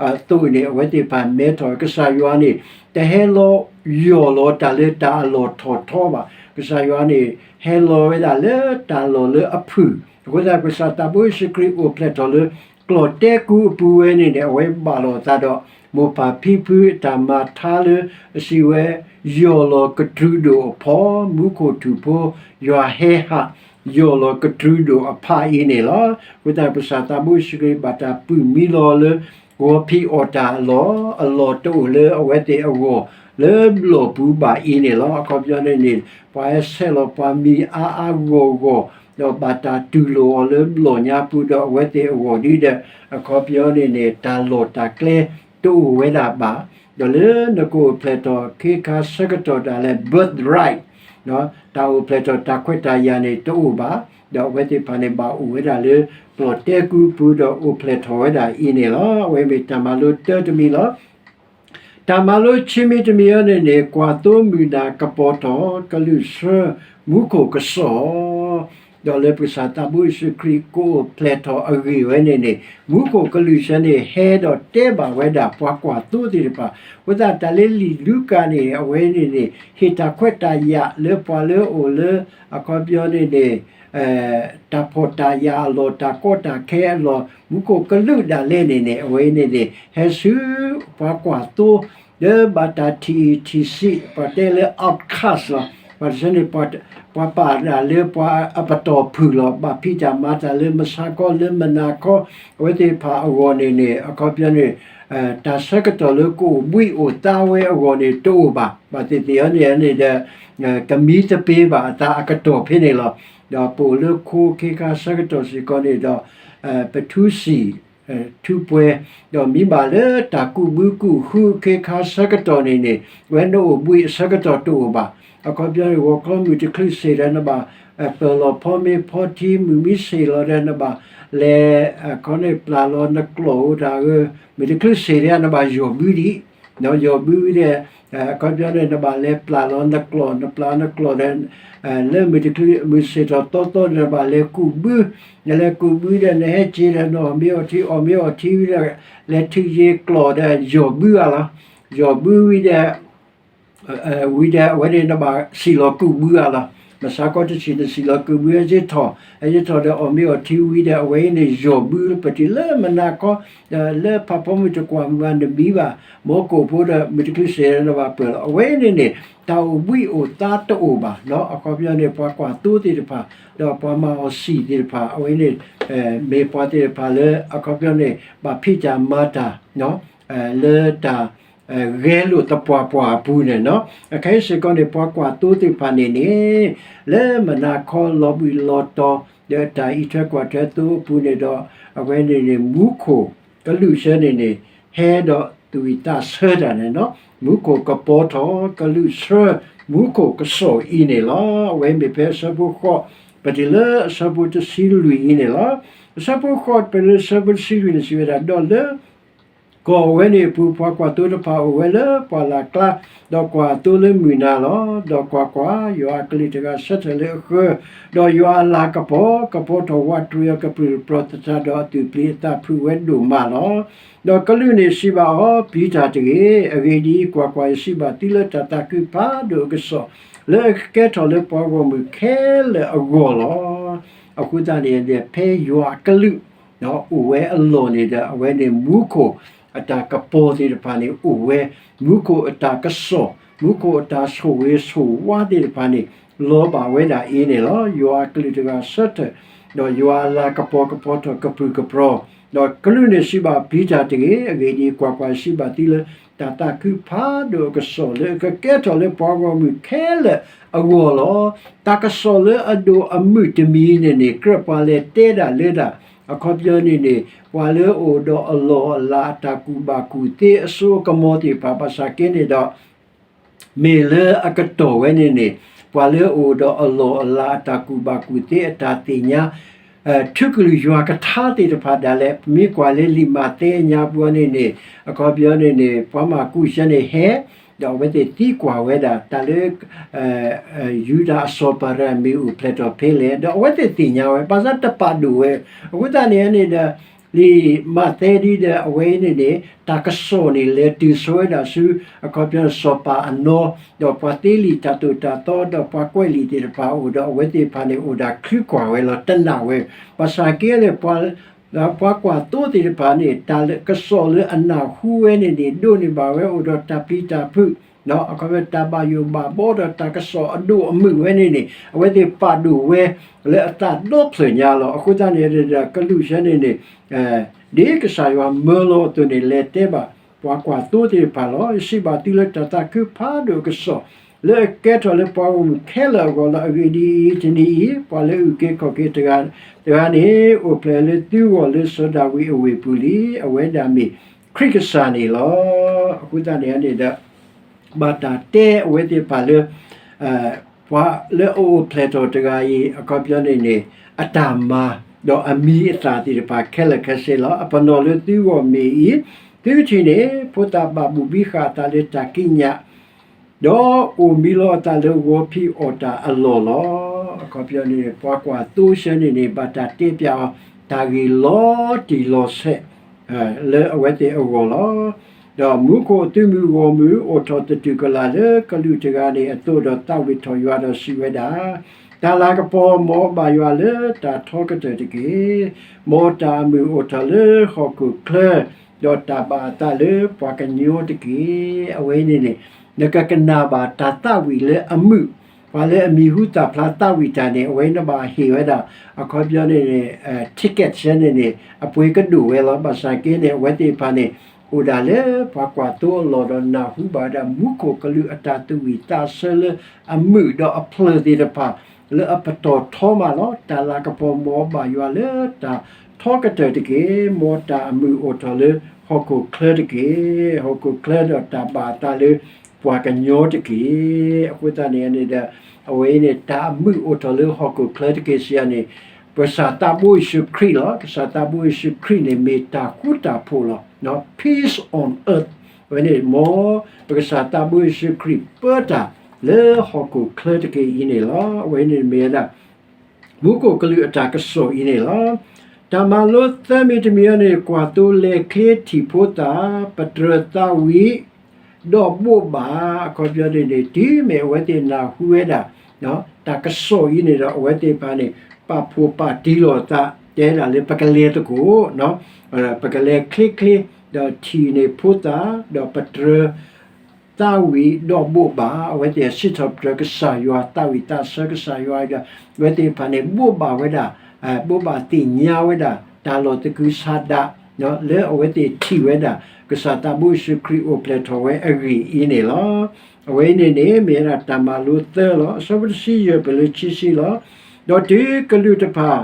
အသိးန့ၣ် အဝဲသ့ၣ်တဖၣ်မဲထီၣ် ကစၢ်ယွၤန့ၣ် တဟဲလီၤယီၢ်လီၤတၢ်လၢတၢ်အလီၢ်ထီၣ်ထီဘၣ်. ကစၢ်ယွၤန့ၣ် ဟဲလီၤဝဲဒၣ်လၢတၢ်လီၢ်လၢအဖုၣ်. အဃိသတး ကစၢ်သးဘိယ့ၣ်ၡူးခရံာ်အိၣ်ဖျဲၣ်ထီၣ်လၢ ကျီၢ်တဲကူအပူၤဝဲန့ၣ်န့ၣ် အဝဲဘၣ်လိာ်အသးဒီး မိၢ်ပၢ်ဖံဖုအတၢ်မၤထါလၢ အစံးဝဲ ယီၢ်လီၤကတြူဒိၣ်အဖီ, မူခိၣ်ထူၣ်ဖျိ ယွၤဟဲဟး ယီၢ်လီၤကတြူဒိၣ်အဖီအံၤန့ၣ်လီၤ. အဃိသတး ကစၢ်သးဘိယ့ၣ်ၡူးခရံာ်ဘၣ်တၢ်ပုၢ်မံလီၤလၢ ဂီၤဖံးအီၣ်တၢ်အလီၢ်, အလီၢ်တအိၣ်လၢအဝဲသ့ၣ်အဂီၢ် လၢဘျီၣ်ပူၤဘၣ်အံၤန့ၣ်လီၤ. အခီပညီန့ၣ်န့ၣ် ပှၤဟဲဆဲးလီၤပှၤမံၤအါအါဂီၢ်ဂီၢ်, ဒီးဘၣ်တၢ်တူၢ်လိာ်အီၤလၢဘျီၣ်ညါပူၤဒီးအဝဲသ့ၣ်အဂီၢ်ဒ်ဒီး အခီပညီန့ၣ်န့ၣ် တၢ်လီၢ်တၢ်ကျဲတအိၣ်ဝဲဒၣ်ဘၣ်. ဒီးလၢနကအိၣ်ဖျဲၣ်ထီၣ်ခ့ခါဆၢကတီၢ်ဒၣ်လဲာ် birthright တၢ်အိၣ်ဖျဲၣ်ထီၣ်တၢ်ခွဲးတၢ်ယာ်န့ၣ်တအိၣ်ဘၣ်. ဒီးအဝဲသ့ၣ်တဖၣ်န့ၣ် ဘၣ်အိၣ်ဝဲဒၣ်လၢ ကျီၢ်တဲကူပူၤဒီးအိၣ်ဖျဲၣ်ထီၣ်ဝဲဒၣ်အံၤန့ၣ်လီၤ. အဝဲမ့ၢ်တၢ်မၤလိတၢတမံၤလီၤ. တၢ်မၤလိခံမံၤတမံၤအံၤန့ၣ်န့ၣ် ကွၢ်သိမုၢ်နၤကပီၤထီၣ် ကလုၢ်ဆှၢ မူခိၣ်ကစီၣ် ဒီးလၢပကစၢ်သးဘိယ့ၣ်ၡူးခရံာ်ကအိၣ်ဖျဲၣ်ထီၣ်အဂ့ၢ်ဝဲန့ၣ်န့ၣ် မူခိၣ်ကလုၢ်ဆှၢန့ၣ် ဟဲဒီးတဲဘၣ်ဝဲဒၣ်ပှၤကွၢ်သိသ့ၣ်တဖၣ်. အဃိသတးတၢ်လၢလံာ်လူၤကၣ်န့ၣ် အဝဲန့ၣ်န့ၣ် ဟ့ၣ်တၢ်ခွဲးတၢ်ယာ်လၢပှၤလၢအအိၣ်လၢ အခီပညီန့ၣ်န့ၣ် တၢ်ဖှီၣ်တၢ်ယာ်အလီၢ် တၢ်ကီတၢ်ခဲအလီၢ် မူခိၣ်ကလုာ်ဒၣ်လဲာ်န့ၣ်န့ၣ် အဝဲန့ၣ်န့ၣ် ဟဲဆူပှၤကွၢ်သိ လၢဘၣ်တၢ်ထံၣ်အံၤထံၣ်ဆံး ပှၤတဲလၢ outcast လီၤ. ဘၣ်တဆၢန့ၣ် ပှၤပာ်ဒၣ်လၢပှၤအပတီၢ်ဖုၣ်လီၤ. ဘၣ်ဖံးတၢ်မၤတၢ်လၢမဆါခီလၢမုၢ်နၤခီ အဝဲသ့ၣ်တဖၣ်အဂီၢ်န့ၣ်န့ၣ် အခီပညီန့ၣ် တၢ်ဆၢကတီၢ်လၢကအိၣ်ဘှံးအိၣ်သါဝဲအဂီၢ်န့ၣ်တအိၣ်ဘၣ်. ဘၣ်သ့ၣ်သ့ၣ်အီၤန့ၣ်န့ၣ်ဒီး ကမံသပ့ၤဘၣ်အသးအကတီၢ်ဖဲန့ၣ်လီၤ. ဒီးပအိၣ်လၢခိခ့ခါဆၢကတီၢ်စ့ၢ်ကီးန့ၣ်ဒီး ပထူစံၣ် ထူပှဲၤ ဒီးမ့ၢ်ဘၣ်လၢတၢ်ကူးဘုကူးဃုအခ့ခါဆၢကတီၢ်န့ၣ်န့ၣ် ဝဲနအိၣ်ဘှံးအဆၢကတီၢ်တအိၣ်ဘၣ်. အခီပညီန့ၣ် ဂီၤခီမုၢ်တချုးဆ့ၣ်ဒီးနဘၣ် ပၢၢ်လီၤဖီမ့ၢ်ဖီထံ မုၢ်မံဆ့ၣ်လီၤဒီးနဘၣ်လဲၤ အခီန့ၣ်ပျၢ်လီၤနကျီၢ်အိၣ်တၢ်ဂ့ၤ မုၢ်တချုးဆ့ၣ်ဒီးနဘၣ်ယီၢ်ဘုဒံး ယီၢ်ဘုဝံၤဒီး အခီပညီန့ၣ် နဘၣ်လဲၤပျၢ်လီၤနကျီၢ် နပျၢ်နကျီၢ်ဒီး လၢမုၢ်တချုး မုၢ်ဆ့ၣ်ထီၣ်သီသီန့ၣ် နဘၣ်လဲၤကူးဘု နလဲၤကူးဘုဒီး နဟဲက့ၤဒီး နအီၣ်မ့ၤအီထံ အီၣ်မ့ၤအီထံဝံၤဒီး လဲၤထုးယ့ၤကျီၢ်ဒီးယီၢ်ဘုအါလီၤ. ယီၢ်ဘုဝံၤဒီး ဝံၤဒီး အဝဲန့ၣ်နဘၣ်စံၣ်လီၤကူးဘုအါလီၤ. မဆါခီတဆံး နစံၣ်လီၤကူးဘုဟဲက့ၤထီၣ် ဟဲက့ၤထီၣ်ဒီး အီၣ်မ့ၤအီထံဝံၤဒီး အဝဲအံၤန့ၣ်ယီၢ်ဘု ပတုၤလၢမုၢ်နၤခီ ဒီးလၢဖးဖီမုၢ်တကွၢ်မုၢ်ဘၣ်နမံဘၣ် မီကိာ်ဖိဒီး မုၢ်တချုးဆ့ၣ်ဒီးနဘၣ်ပၢၢ်လီၤ. အဝဲအံၤန့ၣ်န့ၣ် တၢ်အိၣ်ဘှံးအိၣ်သါတအိၣ်ဘၣ်. အခီပညီန့ၣ် ပှၤကွၢ်သိသ့ၣ်တဖၣ် ဒီးပှၤမၤအီၣ်စံၣ်သ့ၣ်တဖၣ် အဝဲန့ၣ် မ့ၢ်ပှၤသ့ၣ်တဖၣ်လၢ အခီပညီန့ၣ် ဘၣ်ဖံးတၢ်မၤတၢ် လၢတၢ် ဂဲၤလိာ်သပှၢ်ပှၢ်အပူၤန့ၣ်လီၤ. အခဲအံၤစ့ၢ်ကီးန့ၣ် ပှၤကွၢ်သိသ့ၣ်တဖၣ်န့ၣ်န့ၣ် လၢမုၢ်နၤခီလီၤဘှံးလီၤတီၤ ဒီးတၢ်အံးထွဲကွၢ်ထွဲသိအပူၤန့ၣ်ဒီး အဝဲန့ၣ်န့ၣ် မူခိၣ်ကလုၢ်ဆှၢန့ၣ်န့ၣ် ဟဲဒီးသူၣ်ဝံၣ်သးဆၢတၢ်န့ၣ်လီၤ. မူခိၣ်ကပီၤထီၣ် ကလုၢ်ဆှၢ မူခိၣ်ကစီၣ်အံၤန့ၣ်လီၤ. အဝဲမ့ၢ်ဖဲအဆၢဖိဃိး ပတုၤလၢအဆၢဖိတဆံလွံၢ်အံၤန့ၣ်လီၤ. အဆၢဖိဃိး ပတုၤလၢအဆၢဖိတဆံလွံၢ်န့ၣ် စံးဝဲဒၣ် ဒီးလၢ ကီၢ်ဝဲန့ၣ်အပူၤ ပှၤကွၢ်သိတဖၣ်အိၣ်ဝဲလၢပှၢ်လၢ်ကျါ, ဒီးကွၢ်အသိလၢမုၢ်နၤလီၤ. ဒီးကွၢ်ကွၢ်, ယွၤအကလုၢ်တဂၤဆၢထၢၣ်လၢအဃၢၤ, ဒီးယွၤအလၤကပီၤ ကပီၤထီၣ်ဝးတရံးအီၤကပြုၢ်တပြီၤသတးဒီး အသူၣ်ပျံၤအသးဖုးဝဲဒိၣ်မးလီၤ. ဒီးကလုၢ်န့ၣ်စံးဘၣ်အီၤ, ပျံၤတၢ်တဂ့ၤ. အဂ့ၢ်ဒ်အံၤ, ကွၢ်ကွၢ်, ယစံးဘၣ်သုလၢတၢ်သးခုဖးဒိၣ်အကစီၣ် လၢအကကဲထီၣ်လၢပှၤဂီၢ်မုၢ်ခဲလၢာ်အဂီၢ်လီၤ. အဃိသတးန့ၣ် ဖဲယွၤအကလုၢ် အိၣ်ဝဲအလီၢ်န့ၣ်ဒီး အဝဲန့ၣ်မူခိၣ်အတၢ်ကပီၤသ့ၣ်တဖၣ်န့ၣ်အိၣ်ဝဲ, မူခိၣ်အတၢ်ကစီၣ်, မူခိၣ်အတၢ်ဆိၣ်ဂ့ၤဆိၣ်ဝါသ့ၣ်တဖၣ်န့ၣ် လီၤဘၣ်ဝဲဒၣ်အံၤန့ၣ်လီၤ. ယွၤအကလုၢ်တဂၤဆၢထၢၣ် ဒီးယွၤအလၤကပီၤကပီၤထီၣ်ကပြုၢ်ကပြီၤ, ဒီးကလူးန့ၣ်စံးဘၣ်ပီတၢ်တဂ့ၤ, အဂ့ၢ်ဒ်အံၤ, ကွၢ်ကွၢ်, ယစံးဘၣ်သုလၢ တၢ်သးခုဖးဒိၣ်အကစီၣ်လၢအကကဲထီၣ်လၢပှၤဂီၢ်မုၢ်ခဲလၢာ်အဂီၢ်လီၤ. တၢ်ကစီၣ်လၢအဒိၣ်အမုၢ်တမံၤန့ၣ်န့ၣ် ကြၢးပှၤလဲၤတဲဒၣ်လၢဒၣ်, အခီပညီန့ၣ်န့ၣ် ပှၤလၢအအိၣ်ဒီးအလီၢ်အလၤအတၢ်ကူၣ်ဘၣ်ကူၣ်သ့အစိအကမီၤသ့ၣ်တဖၣ် ဘၣ်ဆၣ်က့န့ၣ်ဒီး မ့ၢ်လၢအကတီၢ်ဝဲန့ၣ်န့ၣ် ပှၤလၢအအိၣ်ဒီးအလီၢ်အလၤအတၢ်ကူၣ်ဘၣ်ကူၣ်သ့ အတၢ်သ့ၣ်ညါ ထံကလုာ်ယွၤကထါသ့ၣ်တဖၣ်ဒၣ်လဲာ် ပမ့ၢ်ကွၢ်လၢလံာ်မးသဲအညါပူၤန့ၣ်န့ၣ် အခီပညီန့ၣ်န့ၣ် ပှၤမၢ်ကူးစဲန့ၣ်ဟဲ ဒီးအဝဲသ့ၣ်သံကွၢ်ဝဲဒၣ် တၢ်လၢ ယူဒၤအစီၤပၤတဂၤမ့ၢ်အိၣ်ဖျဲၣ်ထီၣ်ဖဲလဲၣ်, ဒီးအဝဲသ့ၣ်သ့ၣ်ညါဝဲ ဘၣ်ဆၣ်တပာ်ဒိၣ်ဝဲ, အဃိသတးန့ၣ်န့ၣ်ဒီး လံာ်မးသဲဒ်ဒီးအဝဲအံၤန့ၣ်န့ၣ် တၢ်ကစီၣ်န့ၣ် လဲၤတုၤဆိဝဲဒၣ်ဆူ အခီပညီစီၤပၤအနီၢ်, ဒီးပှၤသ့လံာ်တၢ်သိၣ်တၢ်သီ ဒီးပှၤကွဲးလံာ်သ့ၣ်တဖၣ်အိၣ်ဒီး အဝဲသ့ၣ်တဖၣ်န့ၣ်အိၣ်ဒၣ်ချုးကွၢ်ဝဲလီၤ တနာ်ဝဲ, ဘၣ်ဆၣ်က့လၢ ပှၤကွၢ်သိသ့ၣ်တဖၣ်န့ၣ် တၢ်ကစီၣ်လၢအနၢ်ဟူဝဲန့ၣ်န့ၣ် ဒိးန့ၢ်ဘၣ်ဝဲအိၣ်ဒီးတၢ်ပျံၤတၢ်ဖုး, အခီပညီတၢ်ဘၣ်ယိၣ်ဘၣ်ဘီဒီးတၢ်ကစီၣ်အဒိၣ်အမုၢ်ဝဲန့ၣ်န့ၣ် အဝဲသ့ၣ်ပာ်ဒိၣ်ဝဲ လၢအသးဒီဖျၢၣ်ညါလီၤ. အဃိသတးန့ၣ်ဒီး ကလူးစဲန့ၣ်န့ၣ် ဒ်ကစၢ်ယွၤမၢလီၤအသိးန့ၣ် လဲၤတဲဘၣ်ပှၤကွၢ်သိသ့ၣ်တဖၣ်လီၤ. ယစံးဘၣ်သုလၢတၢ်သးခုဖးဒိၣ်အကစီၣ် လၢအကဲထီၣ်လၢပှၤဂီၢ်မုၢ်ခဲလၢာ်အဂီၢ်လီၤ. အဂ့ၢ်ဒ်အံၤ, တနံၤအံၤ ပှၤလၢအအုၣ်က့ၤခီၣ်က့ၤတဂၤ တဂၤန့ၣ် အိၣ်ဖျဲၣ်လၢသုဂီၢ်လၢစီၤဒၤဝံးအဝ့ၢ်ပူၤလံ. အဝဲဒၣ်မ့ၢ်ခရံာ်ကစၢ်န့ၣ်လီၤ. အဃိသတးန့ၣ်န့ၣ်ဒီး ဘၣ်တၢ်တဲအဝဲသ့ၣ်တဖၣ်လၢ ပှၤလၢအအိၣ်ဖျဲၣ်ထီၣ်တဂၤအံၤ အခီပညီန့ၣ်န့ၣ် အတၢ်မၤ ဒီးအမံၤအသၣ်သ့ၣ်တဖၣ်ခဲလၢာ်ခဲဆ့လီၤ. အပနီၣ်လၢသုဂီၢ်မ့ၢ်အံၤ, သုကထံၣ်န့ၣ် ဖိသၣ်ဘၣ်ဘူၣ်ဘံဃာ်အသးလၢတၢ်ကံးညာ် ဒီးအိၣ်မံလီၤအသးလၢဂီၤဖံးအီၣ်တၢ်အလီၢ်လီၤ. အခီပညီန့ၣ် ပှၤကွၢ်သိစဲန့ၣ်န့ၣ် ဘၣ်တၢ်တဲပျးအီၤ တၢ်ဂ့ၢ်လီၤတံၢ်လီၤဆဲး လၢအဝဲသ့ၣ်အဂီၢ်လီၤ. ဒီးမူခိၣ်သုးမုၢ်ဂီၢ်မုၢ် အိၣ်ထီၣ်သတူၢ်ကလာ်လၢကလူးတဂၤန့ၣ်အသိးဒီး သးဝံၣ်ထီၣ်ယွၤဒီးစံးဝဲဒၣ်, တၢ်လၤကပီၤ မ်အဘၣ်ယွၤလၢတၢ်ထီကတၢၢ်တက့ၢ်. မ်တၢ်အမုာ်အိၣ်ထီၣ်လၢဟီၣ်ခိၣ်ချၢ, ဒီးတၢ်ဘၣ်အသးလၢပှၤကညီတက့ၢ်. အဝဲန့ၣ်န့ၣ် နကကနၣ်ဘၣ်တၢ်သးဝံၣ်လၢအမုာ်, ပှၤလၢအမံၤဟူသၣ်ဖျါသးဝံၣ်တၢ်န့ၣ် အဝဲနဘၣ်ဟ့ၣ်ဝဲဒၣ် အခီပညီန့ၣ်န့ၣ် ticket စဲန့ၣ်န့ၣ် အပှ့ၤကဒိၣ်ဝဲလီၤ. ဘၣ်ဆၣ်က့န့ၣ် အဝဲသ့ၣ်တဖၣ်န့ၣ် အိၣ်ဒၣ်လၢပှၤကွၢ်သိအလီၢ်ဒီးနၢ်ဟူဘၣ်ဝဲဒၣ် မူခိၣ်ကလူးအတၢ်သးဝံၣ်သးဆၢလၢအမုာ်ဒီးအဖျၢၣ်သ့ၣ်တဖၣ် လၢအပတီၢ်ထီမးလီၤ. တၢ်လၤကပီၤ မ်အဘၣ်ယွၤလၢတၢ်ထီကတၢၢ်တက့ၢ်. မ်တၢ်အမုာ်အိၣ်ထီၣ်လၢဟီၣ်ခိၣ်ချၢတက့ၢ်. ဟီၣ်ခိၣ်ချၢဒီးတၢ်ဘၣ်အသးလၢပှၤကညီတက့ၢ်. အဃိသတးန့ၣ်န့ၣ်ဒီး အဝဲအံၤန့ၣ် တၢ်အမုာ်အိၣ်ထီၣ်လၢဟီၣ်ခိၣ်ချၢတက့ၢ်စံးယၤန့ၣ် ပကစၢ်သးဘိယ့ၣ်ၡူးခရံာ်လီၤ. ကစၢ်သးဘိယ့ၣ်ၡူးခရံာ်န့ၣ် မ့ၢ်တၢ်ဃူတၢ်ဖိးလီၤ. Peace on earth အဝဲန့ၣ် မ်ပကစၢ်သးဘိယ့ၣ်ၡူးခရံာ်ပၢတၢ်လၢဟီၣ်ခိၣ်ချၢတက့ၢ်အံၤန့ၣ်လီၤ. အဝဲန့ၣ်မ့ၢ်ဝဲဒၣ် မူခိၣ်ကလူးအတၢ်ကစီၣ်အံၤန့ၣ်လီၤ. တၢ်မၤလိသၢမံၤတမံၤအံၤန့ၣ် ကွၢ်သိလဲၤချ့ထံၣ်ဖိသၣ် ပတြၢၤသးဝံၣ် ဒီးဘိးဘၣ် အခီပညီန့ၣ်န့ၣ် တုၤမ့ၢ်အဝဲသ့ၣ်နၢ်ဟူဝဲဒၣ် တၢ်ကစီၣ်အံၤန့ၣ်ဒီး အဝဲသ့ၣ်တဖၣ်န့ၣ် ပာ်ဖှိၣ်ပာ်တံၢ်လီၤသး တဲဒၣ်လၢပကလဲၤသကိး ပကလဲၤချ့ချ့ ဒီးထံၣ်န့ၢ်ဖိသၣ် ဒီးပတြၢၤ သးဝံၣ်ဒီးဘိးဘၣ် အဝဲသ့ၣ်စံးထီၣ်ပတြၢၤကစၢ်ယွၤ သးဝံၣ်သးဆၢကစၢ်ယွၤဒီး အဝဲသ့ၣ်တဖၣ်န့ၣ် ဘိးဘၣ်ဝဲဒၣ် ဘိးဘၣ်သ့ၣ်ညါဝဲဒၣ် တၢ်လီၢ်သကုၤဆးဒး လၢအဝဲသ့ၣ်ထံၣ်ဝဲဒၣ် ကစၢ်သးဘိယ့ၣ်ၡူးခရံာ်အိၣ်ဖျဲၣ်ထီၣ်ဝဲအဂ့ၢ်အံၤန့ၣ်လီၤ. အဝဲအံၤန့ၣ်န့ၣ် မ့ၢ်ဝဲဒၣ်တၢ်မၤလိသၢလီၤ. အဆၢဖိတဆံယဲၢ်ပၢၢ်လၢခံဆံလီၤ. ဒီးတုၤကလူးတဖၣ်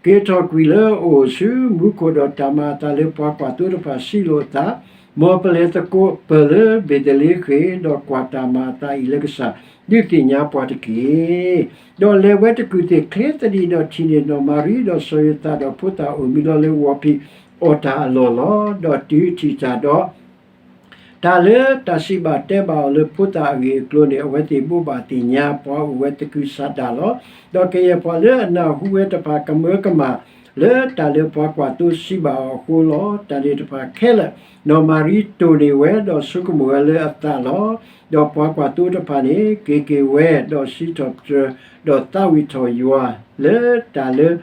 က့ၤထီၣ်ကွံာ်လၢအအိၣ်ဆူမူခိၣ်ဒီးတၢ်မၤအသးလၢပှၤကွၢ်သိတဖၣ်စံးလိာ်အသး, မ်ပလဲၤသကိးပၢၢ်လၢဘ့းသလ့ဃ့ၣ်, ဒီးကွၢ်တၢ်မၤအသးအံၤလၢကစၢ်ဒုးသ့ၣ်ညါပှၤတက့ၢ်. ဒီးလဲၤဝဲတကုၢ်သ့ၣ်ချ့သဒံး ဒီးထံၣ်န့ၢ်နီၢ်မၤရံ ဒီးစီၤယိၤသးဒီးဖိသၣ်အိၣ်မံလီၤလၢဂီၤဖံးအီၣ်တၢ်အလီၢ်လီၤ. ဒီးတုၤထံၣ်တၢ်ဒီး တၢ်လၢတၢ်စံးဘၣ်တဲဘၣ်အီၤလၢဖိသၣ်အဂ့ၢ်အကျိၤန့ၣ် အဝဲသ့ၣ်ဘိးဘၣ်သ့ၣ်ညါပှၤအိၣ်ဝဲသကုၤဆးဒးလီၤ. ဒီးကယဲၢ်ပှၤလၢအနၢ်ဟူဝဲတဖၣ်ကမၢကမၣ် လၢတၢ်လၢပှၤကွၢ်သိစံးဘၣ်အီၤအဃိလီၤ. တၢ်န့ၣ်တဖၣ်ခဲလၢာ် နီၢ်မၤရံတိၢ်န့ၢ်ဝဲ ဒီးဆိကမိၣ်ဝဲလၢအသးလီၤ. ဒီးပှၤကွၢ်သိတဖၣ်န့ၣ် က့ၤက့ၤဝဲ ဒီးစံးထီၣ်ပတြၢၤ ဒီးသးဝံၣ်ထီၣ်ယွၤ လၢတၢ်လၢ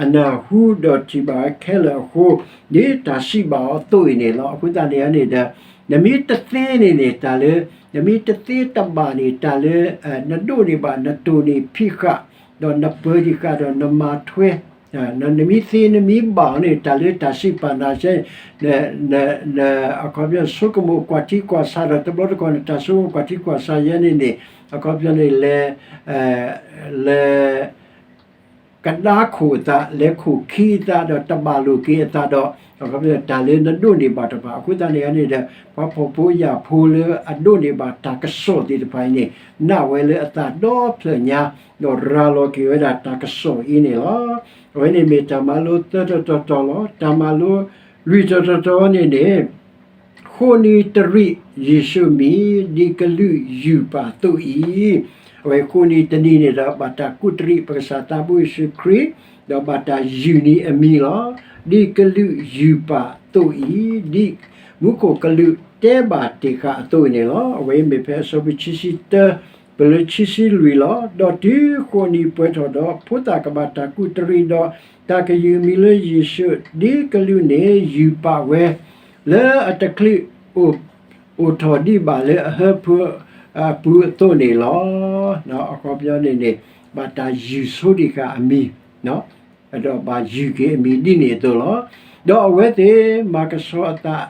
အနၢ်ဟူဒီးထံၣ်ဘၣ်ဝဲခဲလၢာ်အဃိ ဒ်တၢ်စံးဘၣ်အီၤအသိးအံၤန့ၣ်လီၤ. အဃိသတးန့ၣ်န့ၣ်ဒီး နမ့ၢ်တသ့န့ၣ်န့ၣ် တၢ်လၢ နမ့ၢ်တသ့တဘၣ်န့ၣ် တၢ်လၢ နဒိးန့ၢ်ဘၣ် နတိၢ်န့ၢ်ဖံးဃာ် ဒီးနပၢၤဒံးဃာ်ဒီးနမၤထွဲ နမ့ၢ်သ့နမ့ၢ်ဘၣ်အီၤန့ၣ် တၢ်လၢတၢ်စံးပာ်နၤဆဲ အခီပညီ ဆိကမိၣ်ကွၢ်ထံကွၢ်ဆးဒီး တဘျီတခီၣ်န့ၣ် တၢ်ဆိကမိၣ်ကွၢ်ထံကွၢ်ဆးယဲန့ၣ်န့ၣ် အခီပညီန့ၣ် လဲၤ လဲၤ ကဒါခိၣ်အသး လဲၤခိၣ်ခံအသးဒီး တဘၣ်လိာ်က့ၤအသးဒီး အခီပညီတၢ်လၢနဒိးန့ၢ်ဘၣ်တဖၣ် အဃိသတးန့ၣ်န့ၣ်ဒီး ပှၤဖှီၣ်ဖိယာ်ဖိလၢအဒိးန့ၢ်ဘၣ်တၢ်ကစီၣ်သ့ၣ်တဖၣ်အံၤန့ၣ် နာ်ဝဲလၢအသးဒီဖျၢၣ်ညါ ဒီးရၤလီၤက့ၤဝဲဒၣ်တၢ်ကစီၣ်အံၤန့ၣ်လီၤ. အဝဲန့ၣ်မ့ၢ်တၢ်မၤလိသၢတီၤတီၤတီၤလီၤ. တၢ်မၤလိလွံၢ်တီၤတီၤတီၤန့ၣ်န့ၣ် ဃိးနံၤတရံး ယ့ၣ်ၡူးမံၤ ဒ်ကလုာ်ယုၢ်ပာ်အသိးအံၤ, အဝဲဃိးနံၤတနံၤန့ၣ်ဒီး ဘၣ်တၢ်ကူးတရံးပကစၢ်သးဘိယ့ၣ်ၡူးခရံာ်, ဒီးဘၣ်တၢ်ယုၢ်နံၤအမံၤလီၤ. ဒ်ကလုာ်ယုၢ်ပာ်အသိးအံၤ, ဒ်မူခိၣ်ကလူးတဲဘၣ်တ့ၢ်ဃာ်အသိးအံၤန့ၣ်လီၤ. အဝဲအံၤမ့ၢ်ဖဲအဆၢဖိခံဆံတၢ ပလၢခံဆံလွံၢ်လီၤ. ဒီးတုၤဃိးနံၤပှဲၤထီၣ်ဒီး ဖိသၣ်ကဘၣ်တၢ်ကူးတရံးဒီး တၢ်ကယုၢ်မံၤလၢယ့ၣ်ၡူး ဒ်ကလုာ်န့ၣ် ယုၢ်ပာ်ဝဲ လၢအတချုးအိၣ် အိၣ်ထီၣ်ဒံးဘၣ်လၢအဟၢဖၢအပူၤအသိးန့ၣ်လီၤ. အခီပညီန့ၣ်န့ၣ် ဘၣ်တၢ်ယုၢ်ဆိဒံးဃာ်အမံၤ ဒီးဘၣ်ယုၢ်က့ၤအမံၤဒ်န့ၣ်အသိးလီၤ. ဒီးအဝဲသ့ၣ်မၤကဆှီအသး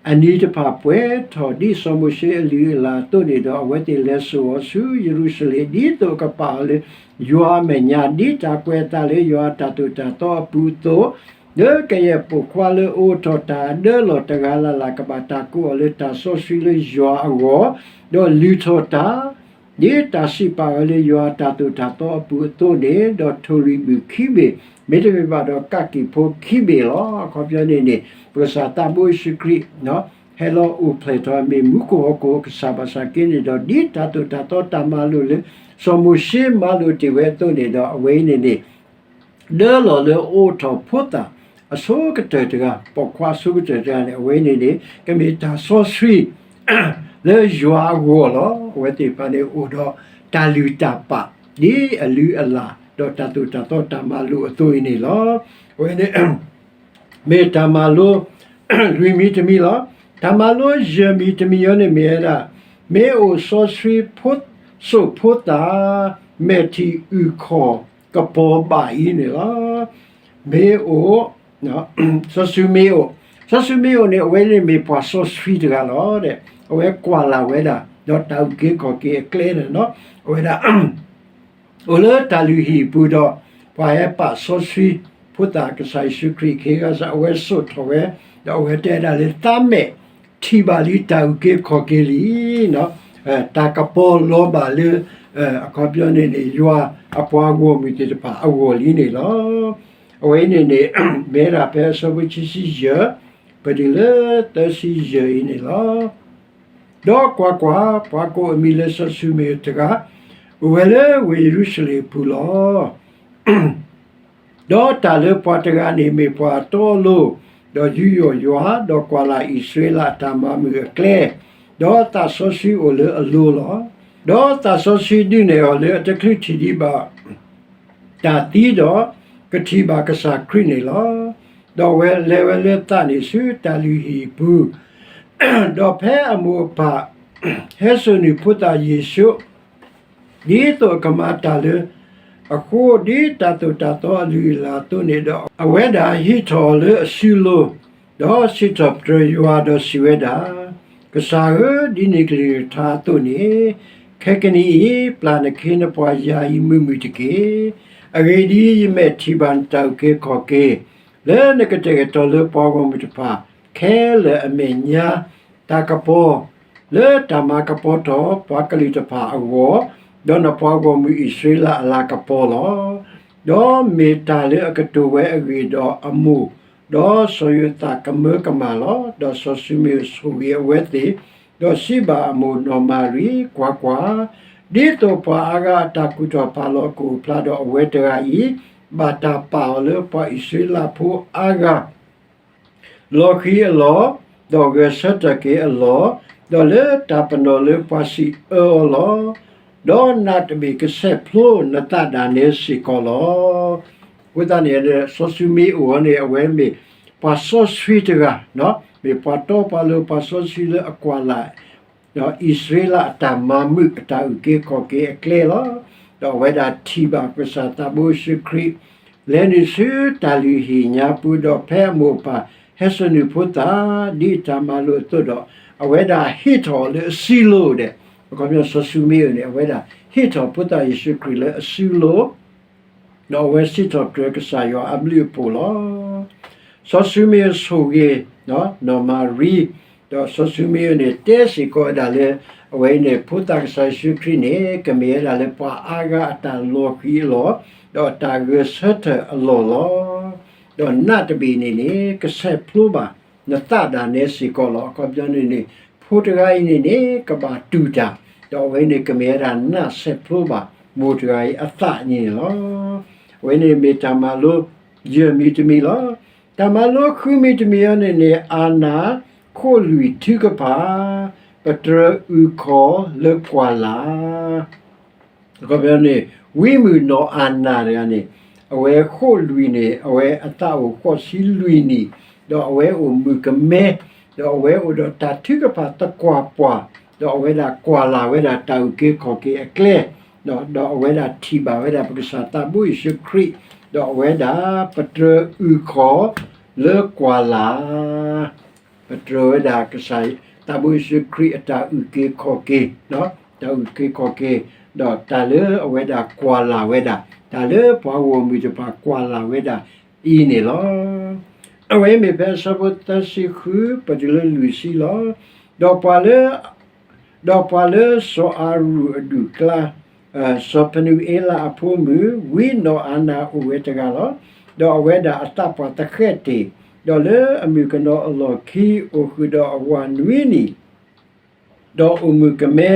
အနံၤတဖၣ်ပှဲၤထီၣ်ဒ်စီၤမိၤၡ့အလုၢ်အလၢ်အသိးန့ၣ်ဒီး အဝဲသ့ၣ်လဲၤစိာ်အီၤဆူယရူၤၡလ့ၣ် ဒ်သိးအကပာ်အီၤလၢယွၤအမဲာ်ညါ ဒ်တၢ်ကွဲးအသးလၢယွၤအတၢ်သိၣ်တၢ်သီအပူၤအသိး, လၢကယဲၢ်ပိာ်ခွါလၢအအိးထီၣ်တၢ်အဒၢလီၢ်တဂၤလၢ်လၢ် ကဘၣ်တၢ်ကိးအီၤလၢတၢ်စီဆှံလၢယွၤအဂီၢ်, ဒီးလုၢ်ထီၣ်တၢ် ဒ်တၢ်စံးပာ်ဝဲလၢယွၤအတၢ်သိၣ်တၢ်သီအပူၤအသိးန့ၣ်, ဒီးထိၣ်လွံၢ်ဘုၣ်ခံဘ့ၣ်, မ့တမ့ၢ်ဘၣ်ဒီးကးက့ၢ်ဖိခံဘ့ၣ်လီၤ. အခီပညီန့ၣ်န့ၣ် ပကစၢ်သးဘိယ့ၣ်ၡူးခရံာ် ဟဲလီၤအိၣ်ဖျဲၣ်ထီၣ်မ့ၢ်မူခိၣ်ဟီၣ်ခိၣ်အကစၢ်ဘၣ်ဆၣ်က့န့ၣ်ဒီး ဒ်တၢ်သိၣ်တၢ်သီတၢ်မၤလိာ်လၢ စီၤမိၤၡ့မၤလိာ်တ့ၢ်ဝဲအသိးန့ၣ်ဒီး အဝဲအံၤန့ၣ်န့ၣ် ဒၢလီၢ်လၢအအိးထီၣ်ဖိသၣ်အဆိကတၢၢ်တဂၤ, ပိာ်ခွါအဆိကတၢၢ်တဂၤန့ၣ် အဝဲန့ၣ်န့ၣ် ကမ့ၢ်တၢ်စီဆှံ လၢယွၤအဂီၢ်လီၤ. အဝဲသ့ၣ်တဖၣ်န့ၣ် အိၣ်ဒီးတၢ်လုၢ်တၢ်ပာ် ဒ်အလုၢ်အလၢ် ဒီးတၢ်သိၣ်တၢ်သီတၢ်မၤလိာ်အသိးအံၤန့ၣ်လီၤ. အဝဲန့ၣ် မ့ၢ်တၢ်မၤလိ လွံၢ်မံၤတမံၤလီၤ. တၢ်မၤလိယဲၢ်မံၤတမံၤအံၤန့ၣ်မ့ၢ်ဝဲဒၣ် မ့ၢ်အိၣ်စီဆှံဖိ စိၣ်ဖိသၣ် မဲာ်ထံအုၣ်ခီၣ်ကပီၤဘၣ်အံၤန့ၣ်လီၤ. မ့ၢ်အိၣ် စီၤၡူမ့ၢ်အိၣ်, စီၤၡူမ့ၢ်အိၣ်န့ၣ် အဝဲန့ၣ်မ့ၢ်ပှၤစီဆှံတဂၤလီၤ. အဝဲကွၢ်လၢ်ဝဲဒၣ် ဒီးတၢ်အုၣ်က့ၤခီၣ်က့ၤအကျဲန့ၣ်လီၤ. အဝဲဒၣ် အိၣ်လၢတၢ်လုၢ်ဟံၣ်အပူၤဒီး ပှၤဟဲပာ်စီဆှံ ဖိသၣ်ကစၢ်ယ့ၣ်ၡူးခရံာ်ခံဂၤစ့ၢ် အဝဲစိာ်ထီၣ်ဝဲ, ဒီးအဝဲတဲဒၣ်လၢ သးမဲာ်ထံၣ်ဘၣ်လံတၢ်အုၣ်က့ၤခီၣ်က့ၤလံ တၢ်ကပီၤလီၤဘၣ်လၢ အခီပညီန့ၣ်န့ၣ် ယွၤအပှၤဂီၢ်မုၢ်သ့ၣ်တဖၣ်အဂီၢ်လံန့ၣ်လီၤ. အဝဲအံၤန့ၣ်န့ၣ် မ့ၢ်ဒၣ်ဖဲအဆၢဖိခံဆံယဲၢ် ပတုၤလၢသၢဆံယဲၢ်အံၤန့ၣ်လီၤ. ဒီးကွၢ်ကွၢ်, ပှၤကိးအမံၤလၢစီၤၡူမ့ၣ်တဂၤ အိၣ်ဝဲလၢဝ့ၢ်ယရူၤၡလ့ၣ်အပူၤလီၤ. ဒီးတၢ်လၢပှၤတဂၤန့ၣ်မ့ၢ်ပှၤတီအလိၤ, ဒီးယူးယီၣ်ယွၤ, ဒီးကွၢ်လၢ်အံၣ်စရ့လးအတၢ်မၤမုာ်အကျဲ, ဒီးသးစီဆှံအိၣ်လၢအလိၤလီၤ. ဒီးသးစီဆှံဒုးနဲၣ်အီၤလၢအတချုးထံၣ်ဒံးဘၣ် တၢ်သံဒီး ကထံၣ်ဘၣ်ကစၢ်ခရံာ်န့ၣ်လီၤ. ဒီးအဝဲလဲၤဝဲလၢသးန့ၣ်ဆူတၢ်လုၢ်ဟံၣ်အပူၤ, ဒီးဖဲအမိၢ်အပၢ် ဟဲစိာ်န့ၢ်ဖိသၣ်ယ့ၣ်ၡူး ဒ်သိးအကမၤတၢ်လၢအဃိ, ဒ်တၢ်သိၣ်တၢ်သီအလုၢ်အလၢ်အသိးန့ၣ်ဒီး, အဝဲဒၣ်ဟံးထီၣ်အီၤလၢအစုလိၤ, ဒီးစံးထီၣ်ပတြၢၤယွၤဒီးစံးဝဲဒၣ်, ကစၢ်ဧၢ, ဒ်နကလုၢ်ကထါအသိးန့ၣ်, ခဲကနံၣ်အံၤ ပျၢ်နခ့နပှၤယၤအံၤမုာ်မုာ်တက့ၢ်. အဂ့ၢ်ဒ်အံၤ, ယမဲာ်ထံၣ်ဘၣ်နတၢ်အုၣ်က့ၤခီၣ်က့ၤ လၢနကတဲာ်ကတီၤလၢပှၤဂီၢ်မုၢ်တဖၣ်ခဲလၢာ်အမဲာ်ညါ, တၢ်ကပီၤ လၢတၢ်မၤကပီၤထီၣ်ပှၤကလုာ်တဖၣ်အဂီၢ်, ဒီးနပှၤဂီၢ်မုၢ်အံၣ်စရ့လးအလၤကပီၤလီၤ. ဒီးမ့ၢ်တၢ်လၢအကတိၤဝဲအဂ့ၢ်ဒီးအမိၢ်, ဒီးစီၤယိၤသးကမၢကမၣ်လီၤ. ဒီးစီၤၡူမ့ၣ်အိၣ်ဆိၣ်ဂ့ၤအဝဲသ့ၣ်, ဒီးစံးဘၣ်အမိၢ်နီၢ်မၤရံ, ကွၢ်ကွၢ်, ဒ်သိးပှၤအါဂၤအတၢ်ကူၣ်ထီၣ်ဖးလီၤအကအိၣ်ဖျါဒီးအဝဲတဂၤအံၤ, ဘၣ်တၢ်ပာ်အီၤလၢပှၤအံၣ်စရ့လးဖိအါဂၤ လီၤဃံၤအလီၢ်, ဒီးဂဲၤဆၢထၢၣ်က့ၤအလီၢ်, ဒီးလၢတၢ်ပနီၣ်လၢပှၤစံးအၢအီၤလီၤ. ဒီးနးတဘ့ၣ်ကဆဲးဖျိနသးဒၣ်နဲစ့ၢ်ကီးလီၤ. အဃိသတးန့ၣ် စီၤၡူမ့ၣ်အိၣ်န့ၣ် အဝဲမ့ၢ်ပှၤစီဆှံတဂၤ, မ့ၢ်ပှၤတီပှၤလိၤပှၤစီဆှံလၢအကွၢ်လၢ် ဒီးအံၣ်စရ့လးအတၢ်မၤမုာ်အတၢ်အုၣ်က့ၤခီၣ်က့ၤအကျဲလီၤ. ဒီးအဝဲဒၣ်ထံၣ်ဘၣ်ကစၢ်သးဘိယ့ၣ်ၡူးခရံာ် လဲၤနုာ်ဆူတၢ်လုၢ်ဟံၣ်ညါပူၤဒီး ဖဲအမိၢ်အပၢ်ဟဲစိာ်နုာ်ဖိသၣ် ဒ်အတၢ်မၤလိာ်အသိးဒီး အဝဲဒၣ်ဟ့ၣ်ထီၣ်လၢအစုလိၤဒဲး, အခီပညီစီၤၡူမံယိၤန့ၣ် အဝဲဒၣ်ဟ့ၣ်ထီၣ်ဖိသၣ်ယ့ၣ်ၡူးခရံာ်လၢအစုလိၤ ဒီးအဝဲစံးထီၣ်ပတြၢၤကစၢ်ယွၤအဘျုးအဖှိၣ်လီၤ. စီၤၡူမံယိၤဆိၣ်ဂ့ၤ နီၢ်မၤရံ, ဒီးစီၤၡူမံယိၤန့ၣ် တဲစ့ၢ်ကီးဝဲဒၣ်လၢ အဝဲအံၤန့ၣ် ဖိသၣ်ကစၢ်ယ့ၣ်ၡူးခရံာ်န့ၣ် ကမ့ၢ်ဝဲဒၣ်လၢပှၤအါဂၤအတၢ်လီၤဃံၤအလီၢ်, ဒီးအတၢ်ဂဲၤဆၢထၢၣ်အလီၢ်လီၤ. ဒီးနးတဘ့ၣ်န့ၣ်န့ၣ် ကဆဲးဖျိဘၣ်နသးဒၣ်နဲစ့ၢ်ကီးလီၤ. အခီပညီန့ၣ်န့ၣ် ဖိတဂၤအံၤန့ၣ်န့ၣ် ကဘၣ်တူၢ်တၢ်, ဒီးအဝဲန့ၣ်ကမ့ၢ်ဝဲဒၣ်နးဆဲးဖျိဘၣ်မိၢ်တဂၤအံၤအသးန့ၣ်လီၤ. အဝဲန့ၣ်မ့ၢ်တၢ်မၤလိယဲၢ်မံၤတမံၤလီၤ. တၢ်မၤလိဃုမံၤတမံၤအံၤန့ၣ်န့ၣ် အၤနးခိၣ်လွံၢ်ထုကဖၣ် ပတြၢၤအုၣ်ခီၣ်လၢကွၢ်လၢ် အခီပညီန့ၣ် ဝံမုၣ်နီၢ်အၤနၤတဂၤန့ၣ် အဝဲဃိၣ်လွံၢ်န့ၣ် အဝဲအသးအိၣ်ဃိးဆံလွံၢ်နံၣ်, ဒီးအဝဲအိၣ်မုၣ်ကမဲ, ဒီးအဝဲအိၣ်ဒီးတၢ်ထုကဖၣ်သကွၢ်ပှၢ်, ဒီးအဝဲဒၣ်ကွၢ်လၢ်ဝဲဒၣ်တၢ်အုၣ်က့ၤခီၣ်က့ၤအကျဲ, ဒီးအဝဲဒၣ်ထံၣ်ဘၣ်ဝဲဒၣ်ပကစၢ်သးဘိယ့ၣ်ၡူးခရံာ်, ဒီးအဝဲဒၣ်ပတြၢၤအုၣ်ခီၣ်လၢကွၢ်လၢ် ပတြၢၤဝဲဒၣ်ကစၢ်သးဘိယ့ၣ်ၡူးခရံာ်အတၢ်အုၣ်က့ၤခီၣ်က့ၤ, တၢ်အုၣ်က့ၤခီၣ်က့ၤ, ဒီးတၢ်လၢအဝဲဒၣ်ကွၢ်လၢ်ဝဲဒၣ်, တၢ်လၢပှၤဂီၢ်မုၢ်တဖၣ်ကွၢ်လၢ်ဝဲဒၣ်အံၤန့ၣ်လီၤ. အဝဲမ့ၢ်ဖဲအဆၢဖိသၢဆံဃု ပတုၤလၢလွံၢ်ဆံလီၤ. ဒီးပှၤလၢ ဒီးပှၤလၢစီၤအၤရူၣ်အဒူၣ်အကျါ စီၤဖနူၤအ့လးအဖိမုၣ် ဝံနီၢ်အၤနၤအိၣ်ဝဲတဂၤလီၤ. ဒီးအဝဲဒၣ်အသးပှၢ်သဃဲးတ့ၢ်, ဒီးလၢအမုၣ်ကနီၤအလီၢ်ခံအိၣ်ဃုာ်ဒီးအဝၤနွံနံၣ်, ဒီးအိၣ်မုၣ်ကမဲ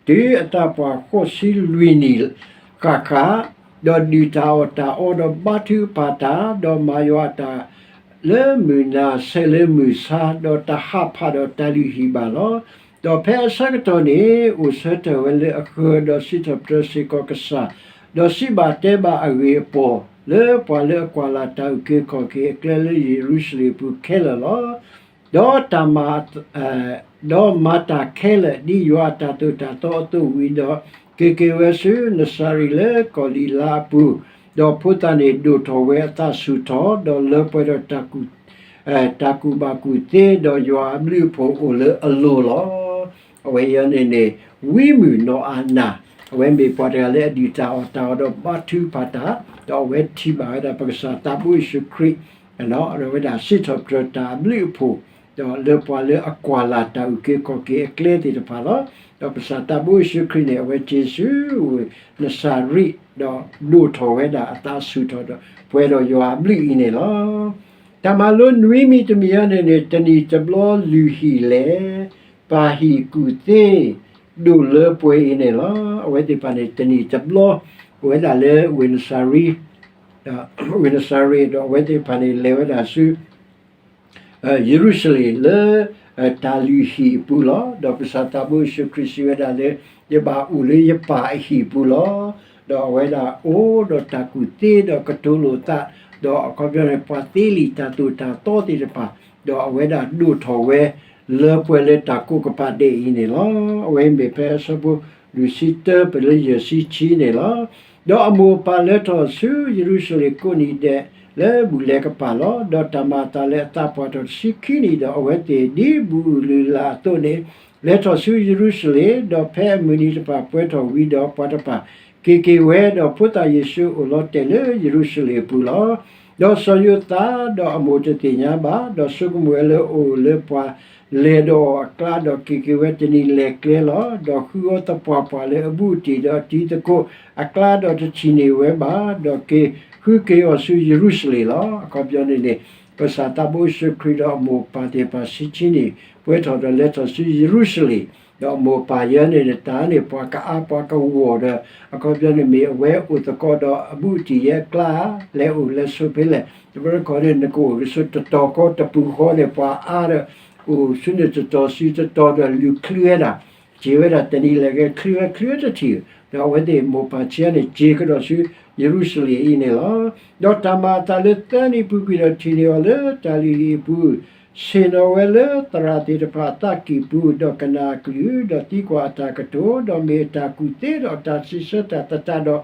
တုၤအသးပှၢ်ဃိးဆံလွံၢ်နံၣ်ဃၣ်ဃၣ်, ဒီးဒုၣ်တၢ်အီၣ်တၢ်အီဒီးဘါထုကဖၣ်တၢ်, ဒီးမၤယွၤအတၢ်လၢမုၢ်နၤဆဲးလၢမုၢ်ဆါ, ဒီးတဟးဖးဒီးတၢ်လုၢ်ဟံၣ်ဘၣ်လီၤ. ဒီးဖဲအဆၢကတီၢ်န့ၣ် အိၣ်ဆၢထၢၣ်ဝဲလၢအဃၢၤ, ဒီးစံးထီၣ်ပတြၢၤစ့ၢ်ကီးကစၢ်, ဒီးစံးဘၣ်တဲဘၣ်အဂ့ၢ်အပီၢ် လၢပှၤလၢအကွၢ်လၢ်တၢ်အုၣ်က့ၤခီၣ်က့ၤအကျဲလၢယရူၤၡလ့ၣ်အပူၤခဲလၢာ်လီၤ. ဒီးတၢ်မၤ ဒီးမၤတၢ်ခဲလၢာ်ဒ်ယွၤအတၢ်သိၣ်တၢ်သီအသိးဝံၤဒီး, က့ၤက့ၤဝဲဆူနစၤရ့းလၢကီၢ်လံၤလါအပူၤ, ဒီးဖိသၣ်န့ၣ်ဒိၣ်ထီၣ်ဝဲအသးဆူၣ်ထီၣ်, ဒီးလၢပှဲၤဒီးတၢ်ကူၣ် တၢ်ကူၣ်ဘၣ်ကူၣ်သ့, ဒီးယွၤအဘျုးအဖှိၣ်အိၣ်လၢအလိၤလီၤ. အဝဲအံၤန့ၣ်န့ၣ် ဝံမုၣ်နီၢ်အၤနၤ, အဝဲမ့ၢ်ပှၤတဂၤလၢအဒုၣ်တၢ်အီၣ်တၢ်အီဒီးဘါထုကဖၣ်တၢ်, ဒီးအဝဲထံၣ်ဘၣ်ဝဲဒၣ်ပကစၢ်သးဘိယ့ၣ်ၡူးခရံာ်, ဒီးအဝဲဒၣ်စံးထီၣ်ပတြၢၤတၢ်အဘျုးအဖှိၣ်, ဒီးလၢပှၤလၢအကွၢ်လၢ်တၢ်အုၣ်က့ၤခီၣ်က့ၤအကျဲသ့ၣ်တဖၣ်လီၤ. ဒီးပကစၢ်သးဘိယ့ၣ်ၡူးခရံာ်န့ၣ် အဝဲက့ၤဆူနစၤရ့း, ဒီးဒိၣ်ထီၣ်ဝဲဒၣ်အသးဆူၣ်ထီၣ်ဒီး ပှဲၤဒီးယွၤအဘျုးအံၤန့ၣ်လီၤ. တၢ်မၤလိနွံမံၤတမံၤအံၤန့ၣ်န့ၣ် တနံၣ်တဘျီလုၢ်ဟံၣ်လဲၣ်, ပၢ်ဟံၣ်ကူၣ်သ့ ဒိၣ်လၢပှဲၤအံၤန့ၣ်လီၤ. အဝဲသ့ၣ်တဖၣ်န့ၣ် တနံၣ်တဘျီ အိၣ်ဝဲဒၣ်လၢဝ့ၢ်နစၤရ့း, ဝ့ၢ်နစၤရ့း ဒီးအဝဲသ့ၣ်တဖၣ်န့ၣ် လဲၤဝဲဒၣ်ဆူ ယရူၤၡလ့ၣ်လၢ တၢ်လုၢ်ဟံၣ်အပူၤလီၤ. ဒီးပကစၢ်သးဘိယ့ၣ်ၡူးခရံာ်စံးဝဲဒၣ်လၢ ယဘၣ်အိၣ်လၢယပၢ်အဟံၣ်အပူၤလီၤ. ဒီးအဝဲဒၣ်အိၣ်ဒီးတၢ်ကူၣ်သ့ဒီးကတိၤလိာ်သး, ဒီးအခီပညီန့ၣ် ပှၤသ့လံာ်တၢ်သိၣ်တၢ်သီသ့ၣ်တဖၣ်, ဒီးအဝဲဒၣ်ဒိၣ်ထီၣ်ဝဲ လၢပှဲၤလၢတၢ်ကိးကပၤဒဲးအံၤန့ၣ်လီၤ. အဝဲမ့ၢ်ဖဲအဆၢဖိလွံၢ်ဆံတၢ ပလၢယဲၢ်ဆံခံန့ၣ်လီၤ. ဒီးအမိၢ်အပၢ်လဲၤထီၣ်ဆူယရူၤၡလ့ၣ်ကိးနံၤဒဲးလၢဘူၣ်လဲၤကပၤလီၤ. ဒီးတၢ်မၤအသးလၢအသးပှၢ်ထီၣ်တဆံခံနံၣ်ဒီး အဝဲသ့ၣ်ဒ်ဘူၣ်အုၣ်လုၢ်လၢ်အသိးန့ၣ် လဲၤထီၣ်ဆူယရူၤၡလ့ၣ်, ဒီးဖဲအမုၢ်နံၤတဖၣ်ပှဲၤထီၣ်ဝံၤဒီး ပှၤတဖၣ်က့ၤက့ၤဝဲ, ဒီးဖိသၣ်ယ့ၣ်ၡူးအိၣ်လီၤတဲာ်လၢယရူၤၡလ့ၣ်အပူၤလီၤ. ဒီးစီၤယိၤသးဒီးအမိၢ်တသ့ၣ်ညါဘၣ်, ဒီးဆိကမိၣ်ဝဲလၢအအိၣ်လၢပှၤလဲၤဒီးအီၤအကျါ, ဒီးက့ၤက့ၤဝဲတနံၤလဲၤကျဲလီၤ. ဒီးဃုအီၤသပှၢ်ပှၢ်လၢအဘူးအတံၢ်ဒီးအတံၤသကိးအကျါ, ဒီးတထံၣ်န့ၢ်ဝဲဘၣ်, ဒီးက့ၤဃုက့ၤအီၤဆူယရူၤၡလ့ၣ်လီၤ. အခီပညီန့ၣ်န့ၣ် ပကစၢ်သးဘိယ့ၣ်ၡူးခရံာ်ဒီးအမိၢ်အပၢ်သ့ၣ်တဖၣ်ဆံခံနံၣ် ပှဲၤထီၣ်ဒီးလဲၤထီၣ်ဆူယရူၤၡလ့ၣ်, ဒီးအမိၢ်အပၢ်ယဲန့ၣ်န့ၣ် တၢ်န့ၣ် ပှၤကအါပှၤကဂီၤဒီး အခီပညီန့ၣ်မ့ၢ်အဝဲအိၣ်သကိးဒီးအဘူးအတံၢ်ယဲအကျါ, လဲၤအိၣ်လဲၤဆိးဖဲလဲၣ်, တဘျီတခီၣ်န့ၣ် နကအိၣ်ကဆိးတတီၤဃီတပူၤဃီန့ၣ် ပှၤအါဒီး အိၣ်ဆူန့ၣ်တတီၤဆံတတီၤဒီးလူၤချုဝဲဒၣ်, က့ၤဝဲဒၣ်တနံၤလဲၤက့ၤ ချုဝဲချုဝဲတထံၣ်, ဒီးအဝဲသ့ၣ်မိၢ်ပၢ်ဆံးန့ၣ် က့ၤကဒီးဆူယရူၤၡလ့ၣ်အံၤန့ၣ်လီၤ. ဒီးတၢ်မၤအသးလၢသၢနံၣ်ပူၤကွံာ်ဒီးထံၣ်န့ၢ်အီၤလၢတၢ်လုၢ်ဟံၣ်အပူၤ, ဆ့ၣ်နီၤဝဲလၢသရၣ်သ့ၣ်တဖၣ်အသးကံၢ်ပူၤ, ဒီးကနၣ်အကလုၢ်, ဒီးသံကွၢ်အတၢ်ကတိၤ, ဒီးမ့ၢ်အတၢ်ကူၣ်သ့ဒီးအတၢ်စံးဆၢတၢ်သတးဒီး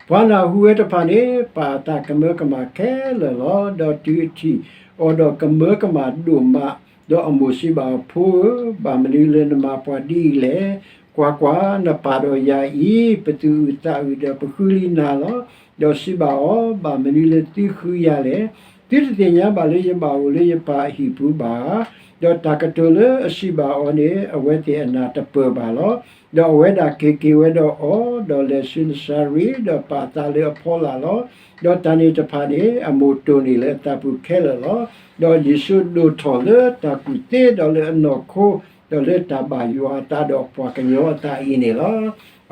ပှၤနၢ်ဟူဝဲတဖၣ်န့ၣ် ပာ်အသးကမၢကမၣ်ခဲလၢာ်လီၤ. ဒီးတုၤအထံၣ်အီၤဒီးကမၢကမၣ်ဒိၣ်မး, ဒီးအမိၢ်စံးဘၣ်အီၤ, ဖိဧၢ, ဘၣ်မနုၤလၢနမၤပှၤဒ်အံၤလဲၣ်. ကွၢ်ကွၢ်, နပာ်ဒီးယၤအံၤ ပသူၣ်အုးသးအုးဒီးပဃုလံနၤလီၤ. ဒီးစံးဘၣ်အီၤ, ဘၣ်မနုၤလၢသုဃုယၤလဲၣ်. သုတသ့ၣ်ညါဘၣ်လၢယဘၣ်အိၣ်လၢယပၢ်အဟံၣ်ပူၤဘၣ်ဧါ. ဒီးတၢ်ကတိၤလၢအစံးဘၣ်အီၤန့ၣ် အဝဲသ့ၣ်အနၢ်တပၢၢ်ဘၣ်လီၤ. ဒီးအဝဲဒၣ်က့ၤက့ၤဝဲဒီးအီၤ, ဒီးလဲၤဆူနစၤရ့း, ဒီးပာ်အသးလၢအဖီလာ်လီၤ. ဒီးတၢ်န့ၣ်တဖၣ်န့ၣ် အမိၢ်တိၢ်န့ၢ်လၢအသးပူၤခဲလၢာ်လီၤ. ဒီးယ့ၣ်ၡူးဒိၣ်ထီၣ်လၢတၢ်ကူၣ်သ့ဒီးလၢအနီၢ်ခိ, ဒီးလၢတၢ်ဘၣ်ယွၤအသးဒီးပှၤကညီအသးအံၤန့ၣ်လီၤ.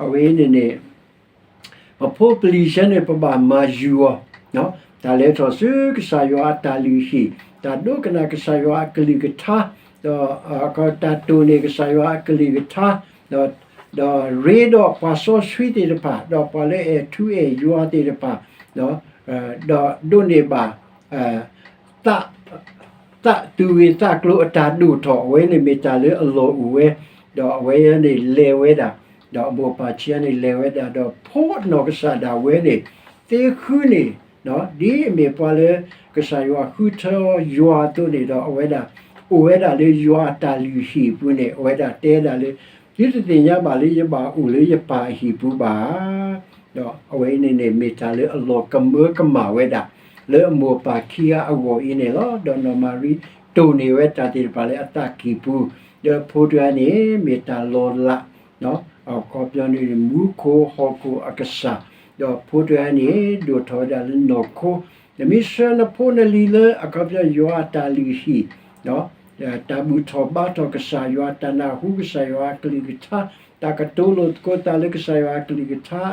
အဝဲန့ၣ်န့ၣ် ပဖိပလံၤဆၢန့ၣ် ပဘၣ်မၤယုာ်အီၤ, တၢ်လဲၤထီၣ်ဆူကစၢ်ယွၤအတၢ်လုၢ်ဟံၣ်, တၢ်ဒိကနၣ်ကစၢ်ယွၤအကလုၢ်ကထါ, ဒီးတၢ်တိၢ်န့ၢ်ကစၢ်ယွၤအကလုၢ်ကထါ, ဒီး ဒီးရ့ဒီးပှၤစီဆှံသ့ၣ်တဖၣ်, ဒီးပှၤလၢအအဲၣ်ထူအဲၣ်ယွၤသ့ၣ်တဖၣ်, ဒီးဒိးန့ၢ်ဘၣ် သး သးသူၣ်ဂ့ၤသးကျိၤအတၢ်ဒိၣ်ထီၣ်, အဝဲန့ၣ်မ့ၢ်တၢ်လၢအလီၢ်အိၣ်ဝဲ, ဒီးအဝဲန့ၣ်လဲၤဝဲဒၣ်, ဒီးအမိၢ်ပၢ်ခံဂၤန့ၣ်လဲၤဝဲဒၣ်, ဒီးဖိအနီၢ်ကစၢ်ဒၣ်ဝဲန့ၣ် သ့ဃုန့ၣ်, ဒ်အမ့ၢ်ပှၤလၢကစၢ်ယွၤဃုထၢယွၤအသိးန့ၣ်ဒီး အဝဲဒၣ် အိၣ်ဝဲဒၣ်လၢယွၤအတၢ်လုၢ်ဟံၣ်အပူၤန့ၣ် အဝဲဒၣ်တဲဒၣ်လၢ သုတသ့ၣ်ညါဘၣ်လၢယဘၣ်အိၣ်လၢယပၢ်အဟံၣ်ပူၤဘၣ်ဧါ. ဒီးအဝဲအံၤန့ၣ်န့ၣ် မ့ၢ်တၢ်လၢအလီၤကမၢကမၣ်ဝဲဒၣ် လၢအမိၢ်အပၢ်ခံဂၤအဂီၢ်အံၤန့ၣ်လီၤ. ဒီးနီၢ်မၤရံတိၢ်န့ၢ်ဝဲတၢ်သ့ၣ်တဖၣ်လၢအသးကံၢ်ပူၤ, ဒီးဖိတဂၤန့ၣ် မ့ၢ်တၢ်လီၤလး အခီပညီန့ၣ် မူခိၣ်ဟီၣ်ခိၣ်အကစၢ်, ဒီးဖိတဂၤန့ၣ် ဒိၣ်ထီၣ်ဝဲဒၣ်လၢနီၢ်ခိ, နမ့ၢ်ဆှၢနဖိနလံၤလၢအခီပညီယွၤအတၢ်လုၢ်ဟံၣ်, တၢ်ဘူၣ်ထီၣ်ဘါထီၣ်ကစၢ်ယွၤ, တၢ်နၢ်ဟူကစၢ်ယွၤအကလုၢ်ကထါ, တၢ်ကတိၤလိာ်သကိးသးလၢကစၢ်ယွၤအကလုၢ်ကထါ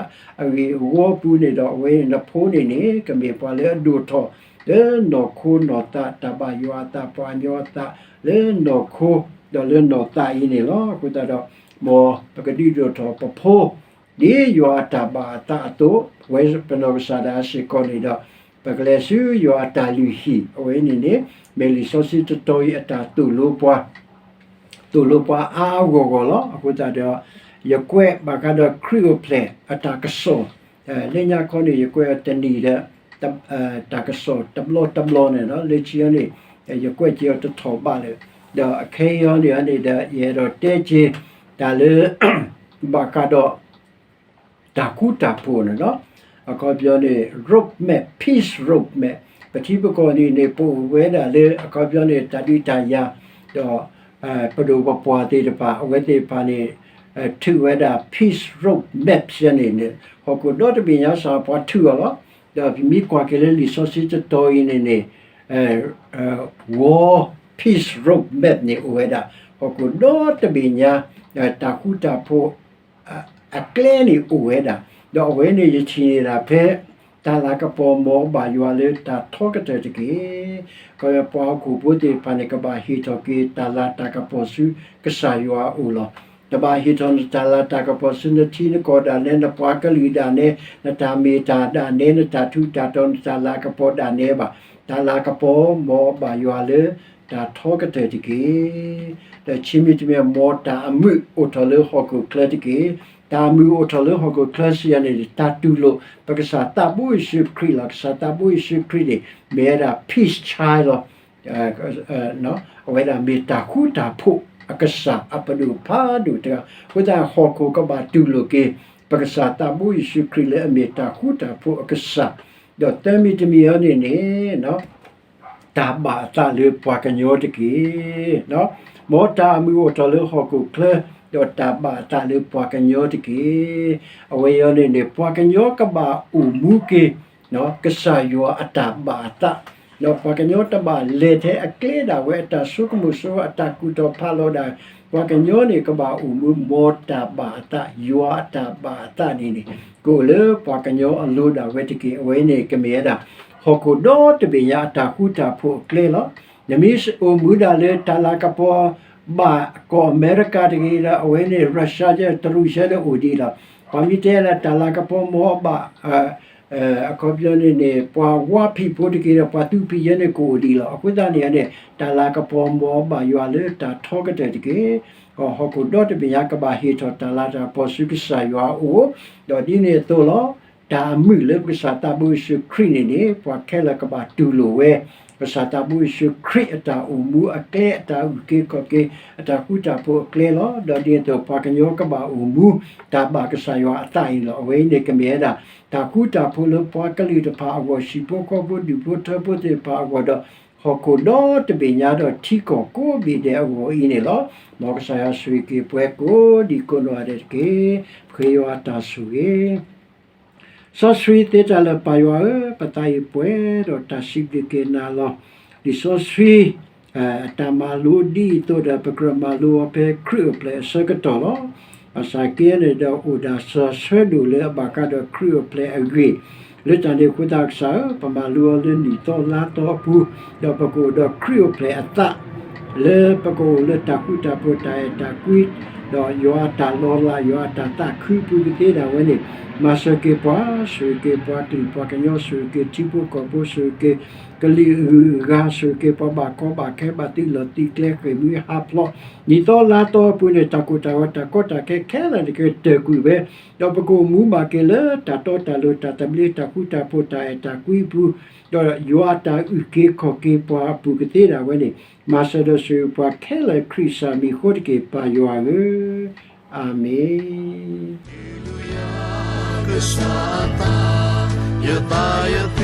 အဂ့ၢ်အဝီပူၤန့ၣ်ဒီး အဝဲန့ၣ်နဖိန့ၣ်န့ၣ် ကမ့ၢ်ပှၤလၢအဒိၣ်ထီၣ် လၢနီၢ်ခိနီၢ်သး တၢ်ဘၣ်ယွၤအသး ပှၤကညီအသး လၢနီၢ်ခိ ဒီးလၢနီၢ်သးအံၤန့ၣ်လီၤ. အဃိသတးဒီး မ်ပကဒုးဒိၣ်ထီၣ်ပဖိ ဒ်ယွၤအတၢ်ဘၣ်အသးအသိး, ပဝဲပနီၢ်ကစၢ်ဒၣ်စ့ၢ်ကီးန့ၣ်ဒီး ပကလဲၤဆူယွၤအတၢ်လုၢ်ဟံၣ်, အဝဲန့ၣ်န့ၣ် မ့ၢ်လံာ်စီဆှံတတီၤအံၤအတၢ်သိၣ်လိပှၤ သိၣ်လိပှၤအါအါဂီၢ်ဂီၢ်လီၤ. အဃိသတးဒီး ယကွဲးဘၣ်ဃးဒီးခရံာ်အိၣ်ဖျဲၣ်အတၢ်ကစီၣ်, လၢညါခီန့ၣ် ယကွဲးအီၤတနံၤဒီး တၢ်ကစီၣ်တဘျီတဘျီန့ၣ်လီၤ. လၢခံအီၤန့ၣ် ယကွဲးက့ၤအီၤတထီၣ်ဘးလၢာ်, ဒီးအခဲအံၤအီၤန့ၣ်န့ၣ်ဒီး ယအဲၣ်ဒိးတဲက့ၤ တၢ်လၢ ဘၣ်ဃးဒီး တၢ်ဃူတၢ်ဖိးန့ၣ်လီၤ. အခီပညီန့ၣ် road map, peace road map, ပထံပကီၢ်န့ၣ်န့ၣ် ပအိၣ်ဝဲဒၣ်လၢအခီပညီန့ၣ် တၢ်ဒုးတၢ်ယၤ, ဒီး ပဒိၣ်ပပှၢ်သ့ၣ်တဖၣ် အဝဲသ့ၣ်တဖၣ်န့ၣ် ထုးဝဲဒၣ် peace road map န့ၣ်န့ၣ် ဟီၣ်ခိၣ်ဒီတဘ့ၣ်ညါစ့ၢ်ပှၤထုးအီၤလီၤ. ဒီးပမ့ၢ်ကွၢ်က့ၤလၢလံာ်စီဆှံတတီၤအံၤန့ၣ်န့ၣ် War peace road map န့ၣ်အိၣ်ဝဲဒၣ် ဟီၣ်ခိၣ်ဒီတဘ့ၣ်ညါ တၢ်ဃူတၢ်ဖိး အကျဲန့ၣ်အိၣ်ဝဲဒၣ်, ဒီးအဝဲန့ၣ်ယထံၣ်န့ၢ်ဒၣ်ဖဲ တၢ်လၤကပီၤမ်အဘၣ်ယွၤလၢတၢ်ထီကတၢၢ်တက့ၢ်. ခီပညီပှၤဟီၣ်ခိၣ်ဖိသ့ၣ်တဖၣ်န့ၣ် ကဘၣ်ဟ့ၣ်ထီၣ်က့ၤတၢ်လၤတၢ်ကပီၤဆူကစၢ်ယွၤအအိၣ်လီၤ. နဘၣ်ဟ့ၣ်ထီၣ်နတၢ်လၤတၢ်ကပီၤဆူနထံနကီၢ်ဒၣ်နဲ, နပှၤကလုာ်ဒၣ်နဲ, နတၢ်မ့ၢ်တၢ်ဒၣ်နဲ, နတၢ်ထူးတၢ်တီၤ, နတၢ်လၤကပီၤဒၣ်နဲဘၣ်. တၢ်လၤကပီၤမ်အဘၣ်ယွၤလၢတၢ်ထီကတၢၢ်တက့ၢ်. ဒီးဆံမံၤတမံၤ မ်တၢ်အမုာ်အိၣ်ထီၣ်လၢဟီၣ်ခိၣ်ချၢတက့ၢ်. တၢ်အမုာ်အိၣ်ထီၣ်လၢဟီၣ်ခိၣ်ချၢစံးယၤန့ၣ် တၢ်တူၢ်လိာ် ပကစၢ်သးဘိယ့ၣ်ၡူးခရံာ်လီၤ. ကစၢ်သးဘိယ့ၣ်ၡူးခရံာ်န့ၣ် မ့ၢ်ဝဲဒၣ် peace child လီၤ. အဝဲဒၣ်မ့ၢ်တၢ်ဃူတၢ်ဖိးအကစၢ်အပဒိၣ်ဖးဒိၣ်တဂၤ. အဃိသတး ဟီၣ်ခိၣ်ကဘၣ်တူၢ်လိာ်က့ၤ ပကစၢ်သးဘိယ့ၣ်ၡူးခရံာ်လၢအမ့ၢ်တၢ်ဃူတၢ်ဖိးအကစၢ်, ဒီးသၢမံၤတမံၤအံၤန့ၣ်န့ၣ် တၢ်ဘၣ်အသးလၢပှၤကညီတက့ၢ်. မ်တၢ်အမုာ်အိၣ်ထီၣ်လၢဟီၣ်ခိၣ်ချၢ, ဒီးတၢ်ဘၣ်အသးလၢပှၤကညီတက့ၢ်. အဝဲအံၤန့ၣ်န့ၣ် ပှၤကညီကဘၣ်အိၣ်မူက့ၤ ကစၢ်ယွၤအတၢ်ဘၣ်အသး, ဒီးပှၤကညီတဘၣ်လဲၤထဲအကျဲဒၣ်ဝဲ အတၢ်ဆိကမိၣ်ဆိ အတၢ်ကူၣ်ထီၣ်ဖးလီၤဒၣ်, ပှၤကညီန့ၣ်ကဘၣ်အိၣ်မူ မ်တၢ်ဘၣ်အသး, ယွၤအတၢ်ဘၣ်အသးန့ၣ်န့ၣ် ကအိၣ်လၢပှၤကညီအလိၤဒၣ်ဝဲတက့ၢ်. အဝဲန့ၣ်ကမ့ၢ်ဝဲဒၣ် ဟီၣ်ခိၣ်ဒီတဘ့ၣ်ညါအတၢ်ဃူတၢ်ဖိးအကျဲလီၤ. နမ့ၢ်အိၣ်မူဒၣ်လၢတၢ်လၤကပီၤ ဘၣ်ကီၢ်အမဲရကၤတဂ့ၤဒီး အဝဲန့ၣ် Russia တရူးဆဲဒီးအိၣ်ဒံးလီၤ. ပှၤမ့ၢ်တဲလၢတၢ်လၤကပီၤမ်အဘၣ် အခီပညီန့ၣ်န့ၣ် ပှၤဝါဖံးဖိတက့ၢ်ဒီး ပှၤသူဖံးယဲန့ၣ်ကအိၣ်ဒံးလီၤ. အဃိသတးန့ၣ်န့ၣ် တၢ်လၤကပီၤမ်အဘၣ်ယွၤလၢတၢ်ထီကတၢၢ်တက့ၢ်. ဟီၣ်ခိၣ်ဒီတဘ့ၣ်ညါကဘၣ်ဟ့ၣ်ထီၣ်တၢ်လၤတၢ်ကပီၤဆူကစၢ်ယွၤအအိၣ်, ဒီးဒ်န့ၣ်အသိးလီၤ. တၢ်အမုာ်လၢပကစၢ်သးဘိယ့ၣ်ၡူးခရံာ်န့ၣ်န့ၣ် ပှၤခဲလၢာ်ကဘၣ်တူၢ်လိာ်ဝဲ ကစၢ်သးဘိယ့ၣ်ၡူးခရံာ်အတၢ်အိၣ်မူအကျဲ အတၢ်အုၣ်က့ၤခီၣ်က့ၤ အတၢ်ဃူတၢ်ဖိးအကျဲလီၤ. ဒီးဒ်န့ၣ်အသိး ပှၤကညီကဘၣ်အိၣ်မူ တၢ်ဘၣ်ကစၢ်ယွၤအသးအံၤလီၤ. အဝဲအံၤန့ၣ်ကမ့ၢ်ဝဲဒၣ် တၢ်ဃူတၢ်ဖိးလၢပှၤကလုာ်တဖၣ်အဂီၢ် ဟံၣ်ဖိဃီဖိဒူၣ်ဖိထၢဖိသ့ၣ်တဖၣ်အဂီၢ်ဒီး ဟီၣ်ခိၣ်ဒီတဘ့ၣ်ညါဒီးထံကီၢ်ကိးဘ့ၣ်ဒဲးအဂီၢ်အံၤန့ၣ်လီၤ. မ်ကစၢ်ယွၤဆိၣ်ဂ့ၤက့ၤပှၤကိးဒံးကိးနီၢ်ဂၤဒဲးတက့ၢ်. ပဃ့ယွၤအတၢ်ဆိၣ်ဂ့ၤ စီဆှံသ့တၢ်လၢာ် ပၢ်ယွၤဧၢ, ပသးအံၤပှဲၤဒီးတၢ်စံးဘျုးက့ၤနၤလီၤ. လံာ်စီဆှံ တၢ်မၤလိဒ်အံၤအသိးဒီး ပကြၢးမၤလိအီၤဖဲခရံာ်အိၣ်ဖျဲၣ်အဆၢကတီၢ်လီၤ. ဘၣ်ဆၣ်က့န့ၣ်ဒီး အိၣ်ဒၣ်စၢၤဆၢဒိၣ်လၢအဘၣ်ဃးဒီးခရံာ်အိၣ်ဖျဲၣ်အဂ့ၢ်, လၢတၢ်န့ၣ်အဃိသတးကစၢ်ဧၢ, ပမၤလိအီၤလၢနံၣ်သီလါသီအပူၤ, ဒီးပကအိၣ်ဒီးခရံာ်အိၣ်ဖျဲၣ်အသး လၢပကအိၣ်လၢတၢ်ဃူတၢ်ဖိးတၢ်အဲၣ်တၢ်ကွံ, ဒီးယွၤအတၢ်လီၤလး ယွၤအတၢ်သးခုအပူၤကသ့ဒၣ်ဝဲန့ၣ်, မၤစၢၤက့ၤပှၤ, ဆိၣ်ဂ့ၤက့ၤပှၤကလုာ်ပှၤကညီ, ဆိၣ်ဂ့ၤက့ၤထံဖိကီၢ်ဖိ, ဆိၣ်ဂ့ၤက့ၤ ကလံၤအဂုၤအဂၤ, ဆိၣ်ဂ့ၤက့ၤပှၤဘၣ်ကီဘၣ်ခဲ ဘၣ်သုးလီၢ်သုးကျဲဃ့ၢ်မှံဟးဖျိး, နံၣ်သီလါသီအပူၤန့ၣ် တၢ်ကိၢ်တၢ်ဂီၤတၢ်ကီတၢ်ခဲခဲလၢာ်န့ၣ်ကတၢၢ်ကွံာ်ဝဲ, ဒီးပကအိၣ်မူဘၣ်က့ၤလၢတၢ်တီတၢ်လိၤ တၢ်သဘျ့ တၢ်ဃူတၢ်ဖိး တၢ်အဲၣ်တၢ်ကွံအပူၤ, ဒီးယွၤအတၢ်အုၣ်က့ၤခီၣ်က့ၤပှၤအပူၤကသ့ဒၣ်ဝဲန့ၣ်, မၤစၢၤဒီးဆိၣ်ဂ့ၤပှၤခဲလၢာ်ခရံာ်ကစၢ်မံၤအဃိတက့ၢ် ပၢ်ယွၤဧၢ, အၤမ့ၣ်. ယသးယသ